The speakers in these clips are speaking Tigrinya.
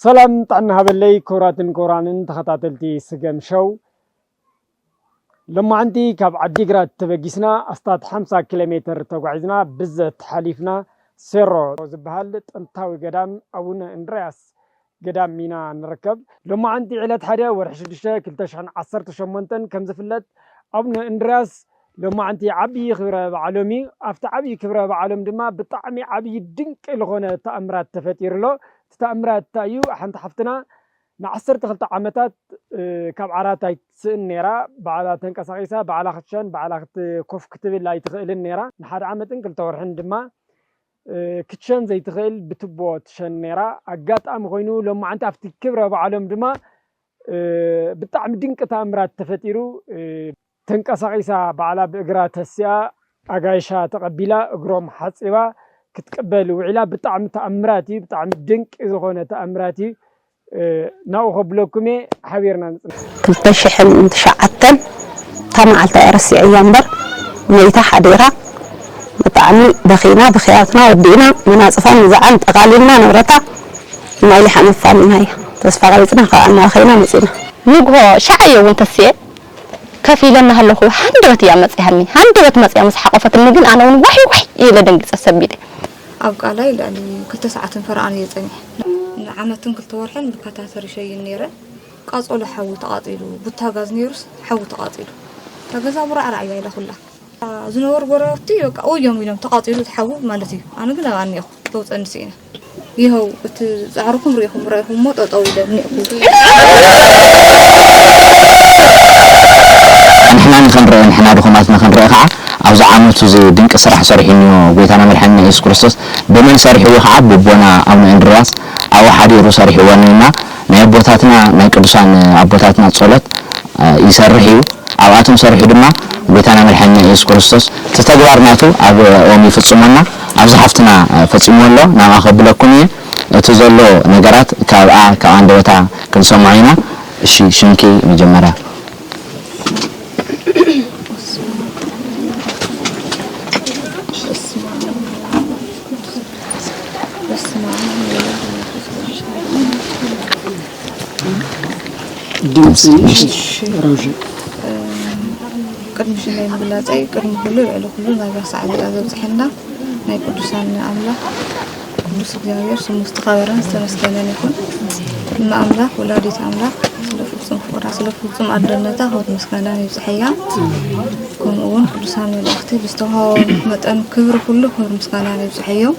ሰላም ጥዕና ሃበለይ ክቡራትን ክቡራንን ተኸታተልቲ ስገም ሸው። ሎማዓንቲ ካብ ዓዲግራት ተበጊስና ኣስታት ሓምሳ ኪሎ ሜትር ተጓዒዝና ብዘት ሓሊፍና ሴሮ ዝበሃል ጥንታዊ ገዳም ኣቡነ እንድርያስ ገዳም ኢና ንርከብ። ሎማዓንቲ ዕለት ሓደ ወርሒ ሽዱሽተ ክልተ ሽሕን ዓሰርተ ሸሞንተን ከም ዝፍለጥ ኣቡነ እንድርያስ ሎማዓንቲ ዓብዪ ክብረ በዓሎም እዩ። ኣብቲ ዓብዪ ክብረ በዓሎም ድማ ብጣዕሚ ዓብዪ ድንቂ ዝኾነ ተኣምራት ተፈጢሩ ኣሎ። እቲ ተኣምራት እንታይ እዩ? ሓንቲ ሓፍትና ንዓሰርተ ክልተ ዓመታት ካብ ዓራት ኣይትስእን ነይራ። ባዕላ ተንቀሳቒሳ ባዕላ ክትሸን ባዕላ ኮፍ ክትብል ኣይትኽእልን ነይራ። ንሓደ ዓመትን ክልተ ወርሕን ድማ ክትሸን ዘይትኽእል ብትቦ ትሸን ነይራ። ኣጋጣሚ ኮይኑ ሎማዓንቲ ኣብቲ ክብረ በዓሎም ድማ ብጣዕሚ ድንቂ ተኣምራት ተፈጢሩ። ተንቀሳቒሳ ባዕላ ብእግራ ተሲኣ ኣጋይሻ ተቐቢላ እግሮም ሓፂባ ክትቅበል ውዒላ። ብጣዕሚ ተኣምራት እዩ፣ ብጣዕሚ ድንቂ ዝኾነ ተኣምራት እዩ። ናብኡ ከብለኩም እየ። ሓቢርና ንፅንሕ። ክልተ ሽሕን ትሽዓተን እታ መዓልቲ ኣይረስዐያ እምበር መይታ ሓዲራ። ብጣዕሚ በኺና ብኽያትና ወዲእና መናፅፋን ንዝዓን ጠቓሊልና ንብረታ ማይ ሊሓ መፋኒና እያ። ተስፋ ቀሪፅና ካብኣ እናበኸይና መፂና። ንግሆ ሻዕ እየ እውን ተስኤ ከፍ ኢለ እናሃለኹ ሃንደበት እያ መፂሃኒ። ሃንደበት መፂያ ምስ ሓቆፈትኒ ግን ኣነ እውን ዋይ ዋይ ኢለ ደንጊፀ ሰቢደ። ኣብ ቃላይ ልዕሊ ክልተ ሰዓትን ፈረቓን እየ ፀኒሐ። ንዓመትን ክልተ ወርሕን ብካታተር ይሸይን ነይረ። ቃፀሎ ሓዊ ተቓፂሉ፣ ቡታ ጋዝ ነይሩስ ሓዊ ተቓፂሉ። እታ ገዛ ቡራዕራዕ እያ ኢላ ኩላ። ዝነበሩ ጎረባብቲ በቃ ወዮም ኢሎም ተቓፂሉ እቲ ሓዊ ማለት እዩ። ኣነ ግን ኣብኣ እኒኦኹ ተውፀኒ ስኢነ። ይኸው እቲ ፃዕርኹም ርኢኹም ርኢኹም እሞ ጠጠው ኢለ እኒኦኹ። ንሕና ንኽንርኢ ንሕና ድኹማት ንኽንርኢ ከዓ ኣብዚ ዓመቱ እዚ ድንቂ ስራሕ ሰሪሑ እኒኦ ጎይታና መድሓኒና የሱስ ክርስቶስ ብመን ሰሪሕዎ ከዓ ብቦና ኣቡነ እንድርያስ ኣብኡ ሓዲሩ ሰሪሕዎ እኒና ናይ ኣቦታትና ናይ ቅዱሳን ኣቦታትና ጸሎት ይሰርሕ እዩ ኣብኣቶም ሰሪሑ ድማ ጎይታና መድሓኒና የሱስ ክርስቶስ እቲ ተግባር ናቱ ኣብ ኦም ይፍጽሞ እና ኣብዚ ሓፍትና ፈጺምዎ ኣሎ ናብኣ ከብለኩም እየ እቲ ዘሎ ነገራት ካብኣ ካብ ኣንደበታ ክንሰምዖ ኢና እሺ ሽምኪ መጀመርያ ድምፂ ሮዥ ቅድሚ ሽመይ ምግላፀይ ቅድሚ ኩሉ ልዕሊ ኩሉ ናብዛ ሰዓት እዚኣ ዘብፅሐና ናይ ቅዱሳን ኣምላኽ ቅዱስ እግዚኣብሔር ስሙ ዝተኸበረን ዝተመስገነን ይኹን። እመ ኣምላኽ ወላዲተ ኣምላኽ ስለ ፍጹም ፍቕራ ስለ ፍጹም ኣደነታ ክብሪ ምስጋናን ይብፅሐያ። ከምኡ እውን ቅዱሳን መላእኽቲ ብዝተዋሃቦም መጠን ክብሪ ኩሉ ክብሪ ምስጋናን ይብፅሐዮም።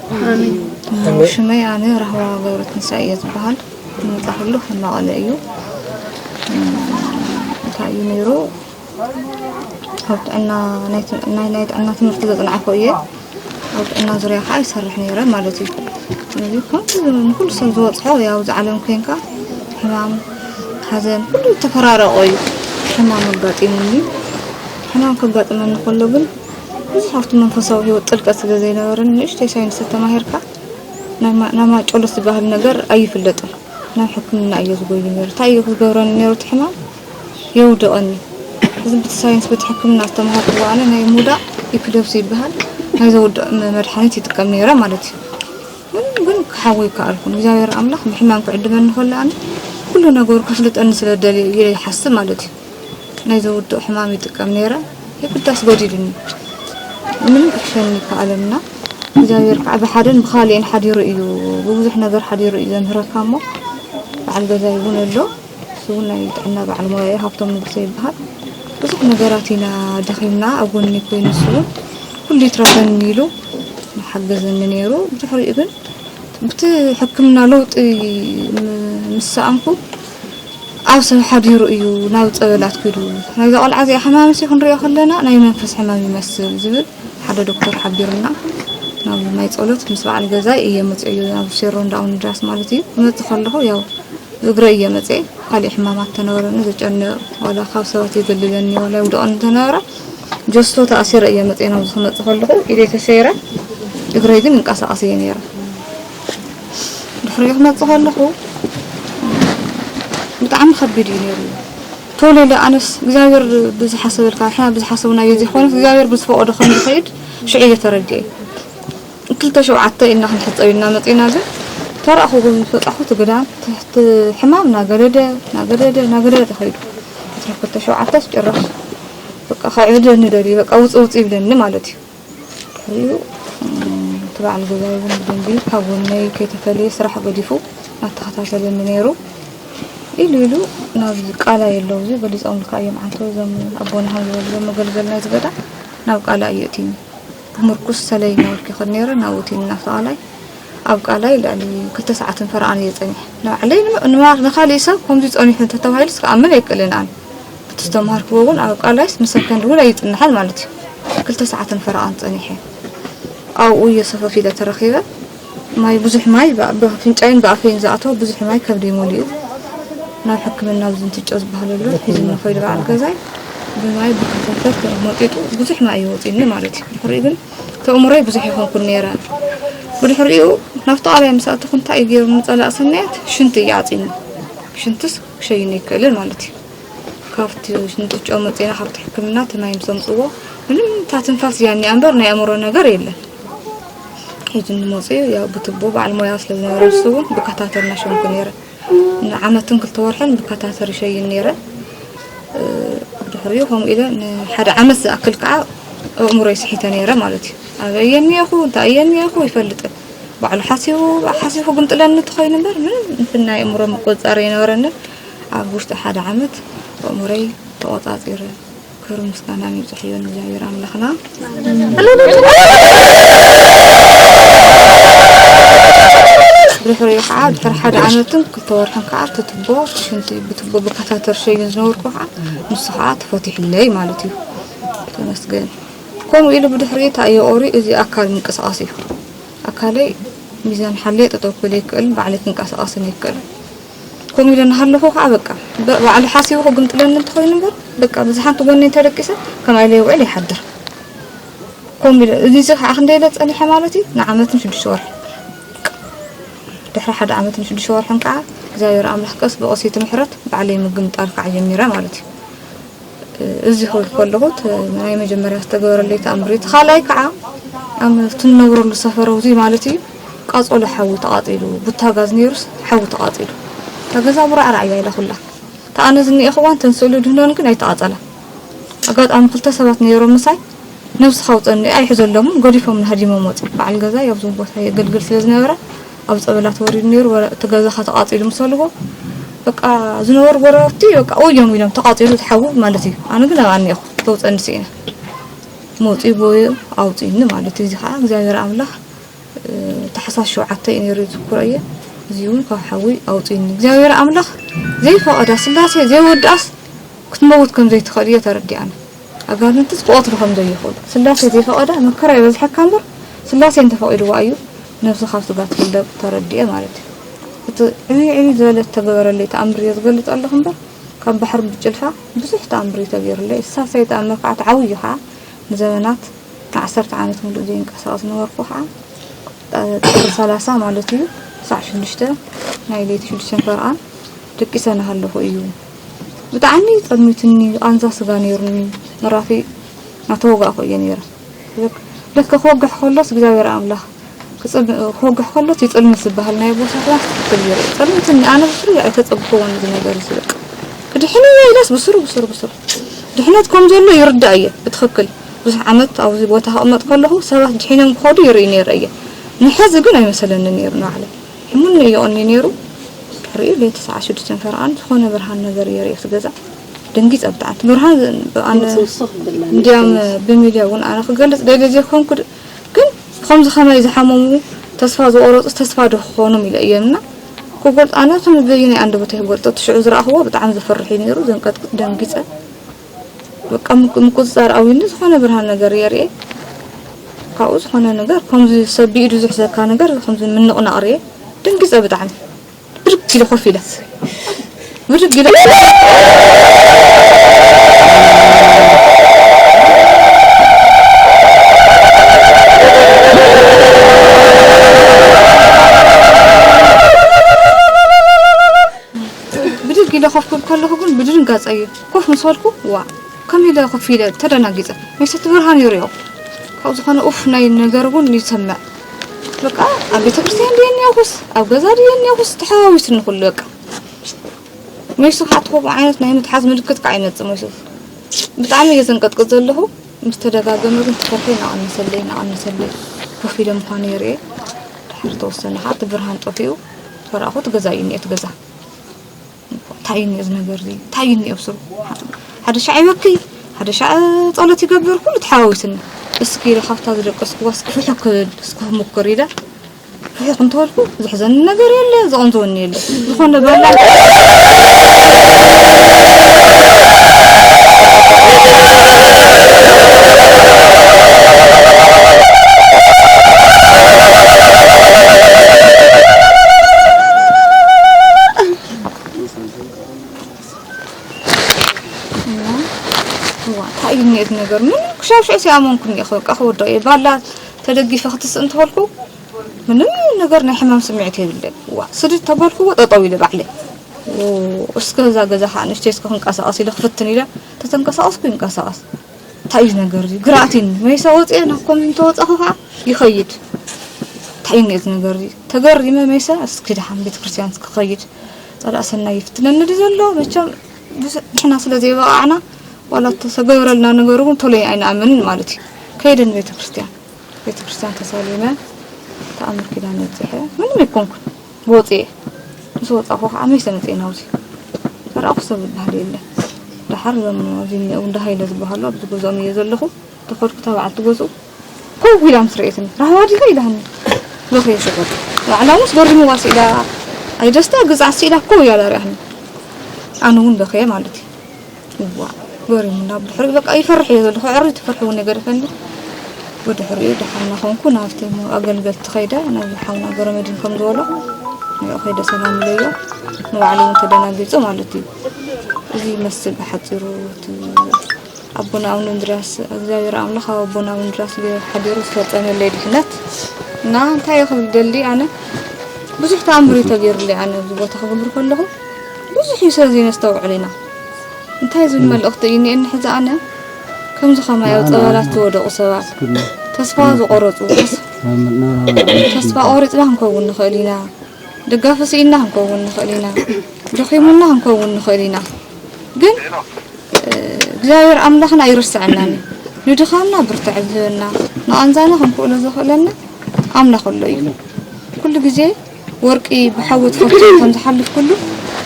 እሞ ሽመይ ኣነ ራህዋ ገብረትንሳኤ እየ ዝበሃል። ዝመፃ ኩሉ ከም መቐለ እዩ። እንታይ እዩ ነይሩ? ኣብ ጥዕና ናይ ጥዕና ትምህርቲ ዘፅናዕኮ እየ። ኣብ ጥዕና ዙርያ ከዓ ይሰርሕ ነይረ ማለት እዩ። ስለዚ ከምዚ ንኩሉ ሰብ ዝበፅሖ ያው እዚ ዓለም ኮይንካ ሕማም፣ ሓዘን ኩሉ ዝተፈራረቆ እዩ። ሕማም ኣጋጢሙኒ። ሕማም ከጋጥመኒ ከሎ ግን ብዙሕ ኣብቲ መንፈሳዊ ሂወት ጥልቀት ስለ ዘይነበረኒ ንእሽተይ ሳይንስ ተማሂርካ ናይ ማጨሎት ዝበሃል ነገር ኣይፍለጥን። ናብ ሕክምና እየ ዝጎዩ ነይሩ። እንታይ እዩ ክገብረኒ ነይሩ እቲ ሕማም? የውድቐኒ። እዚ ብቲ ሳይንስ በቲ ሕክምና ዝተምሃርክዎ ኣነ ናይ ምውዳቕ ኢፒለፕሲ ይበሃል ናይ ዘውድቕ መድሓኒት ይጥቀም ነይረ ማለት እዩ። ግን ግን ክሓዊ ይከኣልኩን እግዚኣብሔር ኣምላኽ ብሕማም ክዕድመኒ ከሎ ኣነ ኩሉ ነገሩ ከፍልጠኒ ስለ ደልየ ኢለ ይሓስብ ማለት እዩ። ናይ ዘውድቕ ሕማም ይጥቀም ነይረ። የግዳስ ጎዲሉኒ። ምንም ክሕሸኒ ይከኣለና። እግዚኣብሔር ከዓ ብሓደን ብኻልኤን ሓዲሩ እዩ፣ ብብዙሕ ነገር ሓዲሩ እዩ ዘምህረካ እሞ በዓል ገዛይ እውን ኣሎ። እሱ እውን ናይ ጥዕና በዓል ሞያ እዩ፣ ሃብቶም ንጉሰ ይበሃል። ብዙሕ ነገራት ኢና ደኺምና፣ ኣብ ጎኒ ኮይኑ ንሱ እውን ኩሉ ይትረፈኒ ኢሉ ሓገዘኒ ነይሩ። ብድሕሪኡ ግን ብቲ ሕክምና ለውጢ ምስ ሰኣንኩ ኣብ ሰብ ሓዲሩ እዩ ናብ ፀበል ኣትኪዱ። ናይዛ ቆልዓ እዚኣ ሕማምሲ ክንሪኦ ከለና ናይ መንፈስ ሕማም ይመስል ዝብል ሓደ ዶክተር ሓቢሩና ናብ ናይ ፀሎት ምስ በዓል ገዛይ እየ መፅኤዮ ናብ ሴሮ እንዳ ኣውንድራስ ማለት እዩ። ክመፅእ ከለኹ ያው እግረ እየ መፅኤ ካሊእ ሕማማት ተነበረኒ ዘጨንቕ ዋላ ካብ ሰባት የገልለኒ ዋላ ይውደቐኒ እንተነበረ ጀስቶ ተኣሲረ እየ መፅኤ ናብዚ ክመፅእ ከለኹ ኢደይ ተሸይረ እግረይ ግን ይንቀሳቐስ እየ ነይረ። ድሕሪኡ ክመፅእ ከለኹ ብጣዕሚ ከቢድ እዩ ነይሩ። ቶሎ ኢለ ኣነስ እግዚኣብሔር ብዝሓሰበልካ ንሕና ብዝሓሰብናዮ ዘይኮነስ እግዚኣብሔር ብዝፈቐዶ ከም ዝኸይድ ሽዑ እየ ተረዲኤ። ክልተ ሸውዓተ ኢልና ክንሕፀብ ኢልና መፂና ግን ተራእኹ ግን ምስ በጻኹ እቲ ግዳም ትሕቲ ሕማም ናገደደ ናገደደ ናገደደ ተኸይዱ። ዕስራ ክልተ ሸውዓተስ ጭራሽ በቃ ከዕብደኒ ደልዩ በቃ ውጽእ ውጽእ ይብለኒ ማለት እዩ። ድሕሪኡ እቲ በዓል ገዛይ እውን ብደንቢ ካብ ጎነይ ከይተፈለየ ስራሕ ገዲፉ እናተኸታተለኒ ነይሩ። ኢሉ ኢሉ ናብ ቃላይ ኣለዉ እዚ ገሊጾምልካ እዮም ዓንቶ እዞም ኣቦና ከም ዝበልዎም መገልገል ናይዚ ገዳም ናብ ቃላይ እዩ እትይኒ። ምርኩስ ሰለይ ናብልኪ ይኸድ ነይረ ናብኡ እትይኒ ናብቲ ቃላይ ኣብ ቃላይ ልዕሊ ክልተ ሰዓትን ፈረቓን እየ ጸኒሐ። ንባዕለይ ንኻሊእ ሰብ ከምዚ ጸኒሑ እንተተባሂሉስ ክኣምን ኣይክእልን ኣነ። እቲ ዝተምሃርክዎ እውን ኣብ ቃላይስ ንሰከንድ እውን ኣይጽንሕን ማለት እዩ። ክልተ ሰዓትን ፈረቓን ጸኒሐ ኣብኡ እየ ሰፈፍ ኢለ ተረኺበ። ማይ ብዙሕ ማይ ብኣፍንጫይን ብኣፈይን ዝኣተወ ብዙሕ ማይ ከብደይ መሊኡ ናብ ሕክምና ኣብዚ እንትጮ ዝበሃለሉ ሒዝኒ ኾይዱ በዓል ገዛይ ብማይ ብካታተር መጢጡ ብዙሕ ማይ እዩ ወፂኒ ማለት እዩ። ድሕሪኡ ግን እቲ ኣእምሮይ ብዙሕ ይኾንኩን ነይረ። ብድሕሪኡ ናብቲ ቃላይ ምስ ኣተኹ እንታይ እዩ ገይሩ ንፀላእ ሰናያት ሽንቲ እዩ ዓፂኒ። ሽንትስ ክሸይን ኣይክእልን ማለት እዩ። ካብቲ ሽንቲ ጨው መፂና ካብቲ ሕክምና እቲ ማይ ምስ ኣምፅዎ ምንም እታ ትንፋስ እያ እኒኣ እምበር ናይ ኣእምሮ ነገር የለን። ሒዙኒ መፂኡ ያው ብትቦ በዓል ሞያ ስለ ዝነበረ ንሱ እውን ብከታተል እናሸንኩ ነይረ። ንዓመትን ክልተ ወርሕን ብከታተል ይሸይን ነይረ። ድሕሪኡ ከምኡ ኢለ ንሓደ ዓመት ዝኣክል ከዓ ኣእምሮይ ስሒተ ነይረ ማለት እዩ። ኣበይ እየ እኒኤኹ እንታይ እየ እኒኤኹ ይፈልጥን ባዕሉ ሓሲቡ ሓሲቡ ግምጥለኒ እንተኾይኑ እምበር ምንም እንትን ናይ ኣእምሮ ምቁፅፃር ኣይነበረንን። ኣብ ውሽጢ ሓደ ዓመት ኣእምሮይ ተቆፃፂረ። ክብሪ ምስጋና ንብፅሕዮ ንእግዚኣብሔር ኣምላኽና። ድሕሪኡ ከዓ ድሕሪ ሓደ ዓመትን ክልተ ወርሕን ከዓ እቲ ትቦ ሽንቲ ብትቦ ብካታተር ሸይን ዝነበርኩ ከዓ ንሱ ከዓ ተፈቲሕለይ ማለት እዩ። ተመስገን። ከምኡ ኢሉ ብድሕሪኡ እንታይ እየ ኦሪ እዚ ኣካል ምንቅስቃስ እዩ። ኣካለይ ሚዛን ሓልየ ጠጠው ክብል ኣይክእልን ባዕለይ ክንቀሳቀስን ኣይክእልን። ከምኡ ኢለ እናሃለኹ ከዓ በቃ ባዕሉ ሓሲቡ ክግምጥለኒ እንተኾይኑ እምበር በቃ ብዝሓንቲ ጎነይ እንተደቂሰ ከማይ ኢለ ይውዕል ይሓድር። ከምኡ ኢለ እዚ ከዓ ክንደይ ኢለ ፀኒሐ ማለት እዩ ንዓመትን ሽዱሽተ ወርሒ ድሕሪ ሓደ ዓመትን ሽዱሽተ ወርሕን ከዓ እግዚኣብሔር ኣምላኽ ቀስ ብቐስ እቲ ምሕረት ባዕለይ ምግምጣል ከዓ ጀሚረ ማለት እዩ። እዚ ክብል ከለኹ ናይ መጀመርያ ዝተገበረለይ ተኣምር እቲ ካልኣይ ከዓ ኣብቲ ንነብረሉ ሰፈር እዚ ማለት እዩ ቃፀሎ ሓዊ ተቓፂሉ ቡታ ጋዝ ነይሩስ ሓዊ ተቓፂሉ እታ ገዛ ቡራዕራዕ እያ ኢላ ኩላ እታ ኣነ ዝኒኤኽዋን ተን ስእሉ ድህኖን ግን ኣይተቓፀላ ኣጋጣሚ ክልተ ሰባት ነይሮም ምሳይ ነብስኻ ውፀኒ ኣይሕዘሎምን ገዲፎም ንሃዲሞም ወፂ በዓል ገዛይ ኣብዚ ቦታ የገልግል ስለ ዝነበረ ኣብ ጸበላ ተወሪዱ ነይሩ እቲ ገዛኻ ተቃጺሉ ምስ በልዎ በቃ ዝነበሩ ጎረባብቲ በቃ ኦዮም ኢሎም ተቃጺሉ እቲ ሓዊ ማለት እዩ ኣነ ግን ኣብኣ እኒኤኹ ተውፀኒ ስኢነ መውፂኡ ጎዩ ኣውፂኒ ማለት እዩ እዚ ከዓ እግዚኣብሔር ኣምላኽ ታሕሳስ ሸውዓተ እዩ ነይሩ ዝዝክሮ እየ እዚ እውን ካብ ሓዊ ኣውፂኒ እግዚኣብሔር ኣምላኽ ዘይፈቐዳ ስላሴ ዘይወድኣስ ክትመውት ከም ዘይትኽእል እየ ተረዲኣኒ ኣጋንንትስ ክቐትሉ ከም ዘይኽእሉ ስላሴ ዘይፈቐደ መከራ ይበዝሐካ እምበር ስላሴ እንተፈቒድዋ እዩ ነብስኻ ኣብ ስጋ ትፍለጥ ተረዲኤ ማለት እዩ። እቲ ዕብይ ዕብይ ዝበለ ዝተገበረለይ ተኣምር እየ ዝገልፅ ኣለኹ እምበር ካብ ባሕሪ ብጭልፋ ብዙሕ ተኣምር እዩ ተገይሩለይ። እሳሰይ ተኣምር ከዓ እቲ ዓብዩ ከዓ ንዘመናት ንዓሰርተ ዓመት ሙሉእ ዘይንቀሳቐስ ዝነበርኩ ከዓ ጥሪ ሰላሳ ማለት እዩ ክሳዕ ሽዱሽተ ናይ ለይቲ ሽዱሽተን ፈረቓን ደቂሰ እናሃለኹ እዩ ብጣዕሚ ጸልሚቱኒ ቃንዛ ስጋ ነይሩኒ መራፊ እናተወጋእኩ እየ ነይረ ለከ ክወግሕ ከሎስ እግዚኣብሔር ኣምላኽ ክወግሕ ከሎስ ይጽልምት ዝበሃል ናይ ኣቦታትና ትክክል ይርኢ ጸልሚቱኒ ኣነ ብፍሉይ ኣይተጸብክዎን እዚ ነገር እዚ በቃ ክድሕን እየ ኢለስ ብስሩ ብስሩ ብስሩ ድሕነት ከም ዘሎ ይርዳእ እየ ብትክክል ብዙሕ ዓመት ኣብዚ ቦታ ክቕመጥ ከለኹ ሰባት ድሒኖም ክኸዱ ይርኢ ነይረ እየ ንሕዚ ግን ኣይመሰለኒ ነይሩ ንባዕለይ ሕሙኒ እዩ ቐንዩ ነይሩ ድሕሪኡ ለይቲ ሰዓት ሽዱሽተ ፈረቓን ዝኾነ ብርሃን ነገር እየ ርእየ እቲ ገዛ ደንጊፀ ብጣዕሚ እቲ ብርሃን ኣነ እንዲያም ብሚልዮ እውን ኣነ ክገልፅ ደልየ ዘይኮንኩ ግን ብኸምዚ ከማይ ዝሓመሙ ተስፋ ዝቆረፁ ተስፋ ዶ ክኾኖም ኢለ እየ እና ክገልፅ ኣነ ከም በየናይ ኣንደበተይ ክገልፆ እቲ ሽዑ ዝረኣኽዎ ብጣዕሚ ዘፍርሕ እዩ ነይሩ ዘንቀጥቅጥ ደንጊፀ በቃ ምቁፅፃር ኣውዩኒ ዝኾነ ብርሃን ነገር እየ ርእየ ካብኡ ዝኾነ ነገር ከምዚ ሰብ ብኢዱ ዝሕዘካ ነገር ከምዚ ምንቕናቕ ርእየ ደንጊፀ ብጣዕሚ ብድግ ኢለ ኮፍ ኢለ ብድግ ኢለ ብድግ ኢለ ኮፍ ክብል ከለኹ ግን ብድንጋፀ እዩ ኮፍ ምስ በልኩ ዋ ከም ኢለ ኮፍ ኢለ ተደናጊፀ መይሰቲ ብርሃን ይሪኦ ካብ ዝኾነ ኡፍ ናይ ነገር እውን ይሰምዕ በቃ ኣብ ቤተክርስትያን ድየ እኒአኹስ ኣብ ገዛ ድየ እኒአኹስ ተሓዋዊሱኒ ኩሉ በቃ። መይሱ ከዓ እቲ ከምኡ ዓይነት ናይ ምትሓዝ ምልክት ከዓ ይመጽእ መይሱ። ብጣዕሚ እየ ዘንቀጥቅጥ ዘለኹ። ምስ ተደጋገመ ግን እቲ ፍርሒ እናቐነሰለይ እናቐነሰለይ ኮፍ ኢለ ምዃኑ የርእየ። ድሕሪ ተወሰነ ከዓ እቲ ብርሃን ጠፊኡ ተረኣኹ። እቲ ገዛ እዩ እኒአ እቲ ገዛ። እንታይ እዩ እኒኦ እዚ ነገር እዚ እንታይ እዩ እኒኦ ብስሩ። ሓደ ሻዕ ይበኪ ሓደ ሻዕ ጸሎት ይገብር ኩሉ ተሓዋዊስኒ። እስኪ ኢለ ካብታ ዝደቀስኩዋ እስኪ ፍሕክ ክብል እስኪ ክሙክር ኢለ ፍሕክ እንተበልኩ ዝሕዘኒ ነገር የለ። ዝቐንዘወኒ የለ። ዝኾነ በላ እዋ እንታይ እዩ እኒኦ እዚ ነገር ምን ክሻብ ሽዑ ሲኣመንኩ እኒኦ በቃ ክወዶ እየ ባላ ተደጊፈ ክትስእ እንተበልኩ ምንም ነገር ናይ ሕማም ስምዒት የብለይ። ዋ ስድድ ተበልኩዎ ጠጠው ኢለ ባዕለ። እስከ እዛ ገዛ ከዓ ንሽተይ እስከ ክንቀሳቀስ ኢለ ክፍትን ኢለ ተተንቀሳቀስኩ ይንቀሳቀስ። እንታይ እዩ ነገር እዚ ግራእቲኒ መይሰ ወፅኤ ናብ ከምዚ እንተወፀኹ ከዓ ይኸይድ። እንታይ እዩ እዚ ነገር እዚ ተገሪመ መይሰ እስኪ ደሓን ቤተክርስትያን ክኸይድ ጸላእ ሰናይ ይፍትነኒ ድዩ ዘሎ መቸም ንሕና ስለ ዘይበቃዕና ዋላ ተሰገብረልና ነገር እውን ቶሎ ኣይንኣምንን ማለት እዩ። ከይደ ንቤተክርስትያን ቤተክርስትያን ተሳሊመ ተኣምር ኪዳነ ኣብፅሐ ምንም ኣይኮንኩን። ወፅኤ ምስ ወፃኹ ከዓ መይሰ መፅኤ ናውዚ ተረኣኹ ሰብ ዝበሃል የለን። ደሓር ዞም ኣብዚ እኒአው እንዳ ሃይለ ዝበሃሉ ኣብዚ ገዝኦም እየ ዘለኹ። ተኸድኩ እታ በዓልቲ ገዝኡ ኮው ኢላ ምስ ረኤትኒ ራህዋ ዲኻ ኢላኒ። በኸየ ሽዑ ባዕላ እውን ገሪሙዋ ስኢላ ኣይደስታ ግዛዕ ስኢላ ኮው እያ ዳሪኣኒ። ኣነ እውን በኸየ ማለት እዩ። እዋ ገሪሙና ብድሕሪኡ በቃ ይፈርሕ እየ ዘለኹ ዕሪ ትፈርሒ እውን የገደፈኒ። ብድሕሪኡ ደሓን እናኾንኩ ናብቲ ኣገልገልቲ ኸይደ ናብ ሓውና ገረመድን ከም ዝበሎ ንኡ ኸይደ ሰላም ኢለዮ። ንባዕሉ እውን ተደናጊፁ ማለት እዩ። እዚ ይመስል ብሓፂሩ እቲ ኣቦና ኣቡነ እንድርያስ እግዚኣብሔር ኣምላኽ ኣብ ኣቦና ኣቡነ እንድርያስ ሓዲሩ ዝፈጸመለይ ድሕነት እና እንታይ እየ ክብል ደሊ ኣነ ብዙሕ ተኣምር እዩ ተገይሩለይ ኣነ ኣብዚ ቦታ ክገብር ከለኹ ብዙሕ እዩ ሰብ ዘይነስተውዕል ኢና እንታይ ዝብል መልእኽቲ እዩ እኒኤኒ ሕዚ ኣነ ከምዚ ከማይ ኣብ ጸበላት ዝወደቑ ሰባት ተስፋ ዝቆረጹ ተስፋ ቆሪጽና ክንከውን ንኽእል ኢና ደጋፊ ስኢንና ክንከውን ንኽእል ኢና ደኺሙና ክንከውን ንኽእል ኢና ግን እግዚኣብሔር ኣምላኽና ኣይርስዐናን እዩ። ንድኻምና ብርትዐት ዝህበና፣ ንቓንዛና ክንክእሎ ዘኽእለና ኣምላኽ ኣሎ እዩ። ኩሉ ግዜ ወርቂ ብሓዊ ተፈቲኑ ከም ዝሓልፍ ኩሉ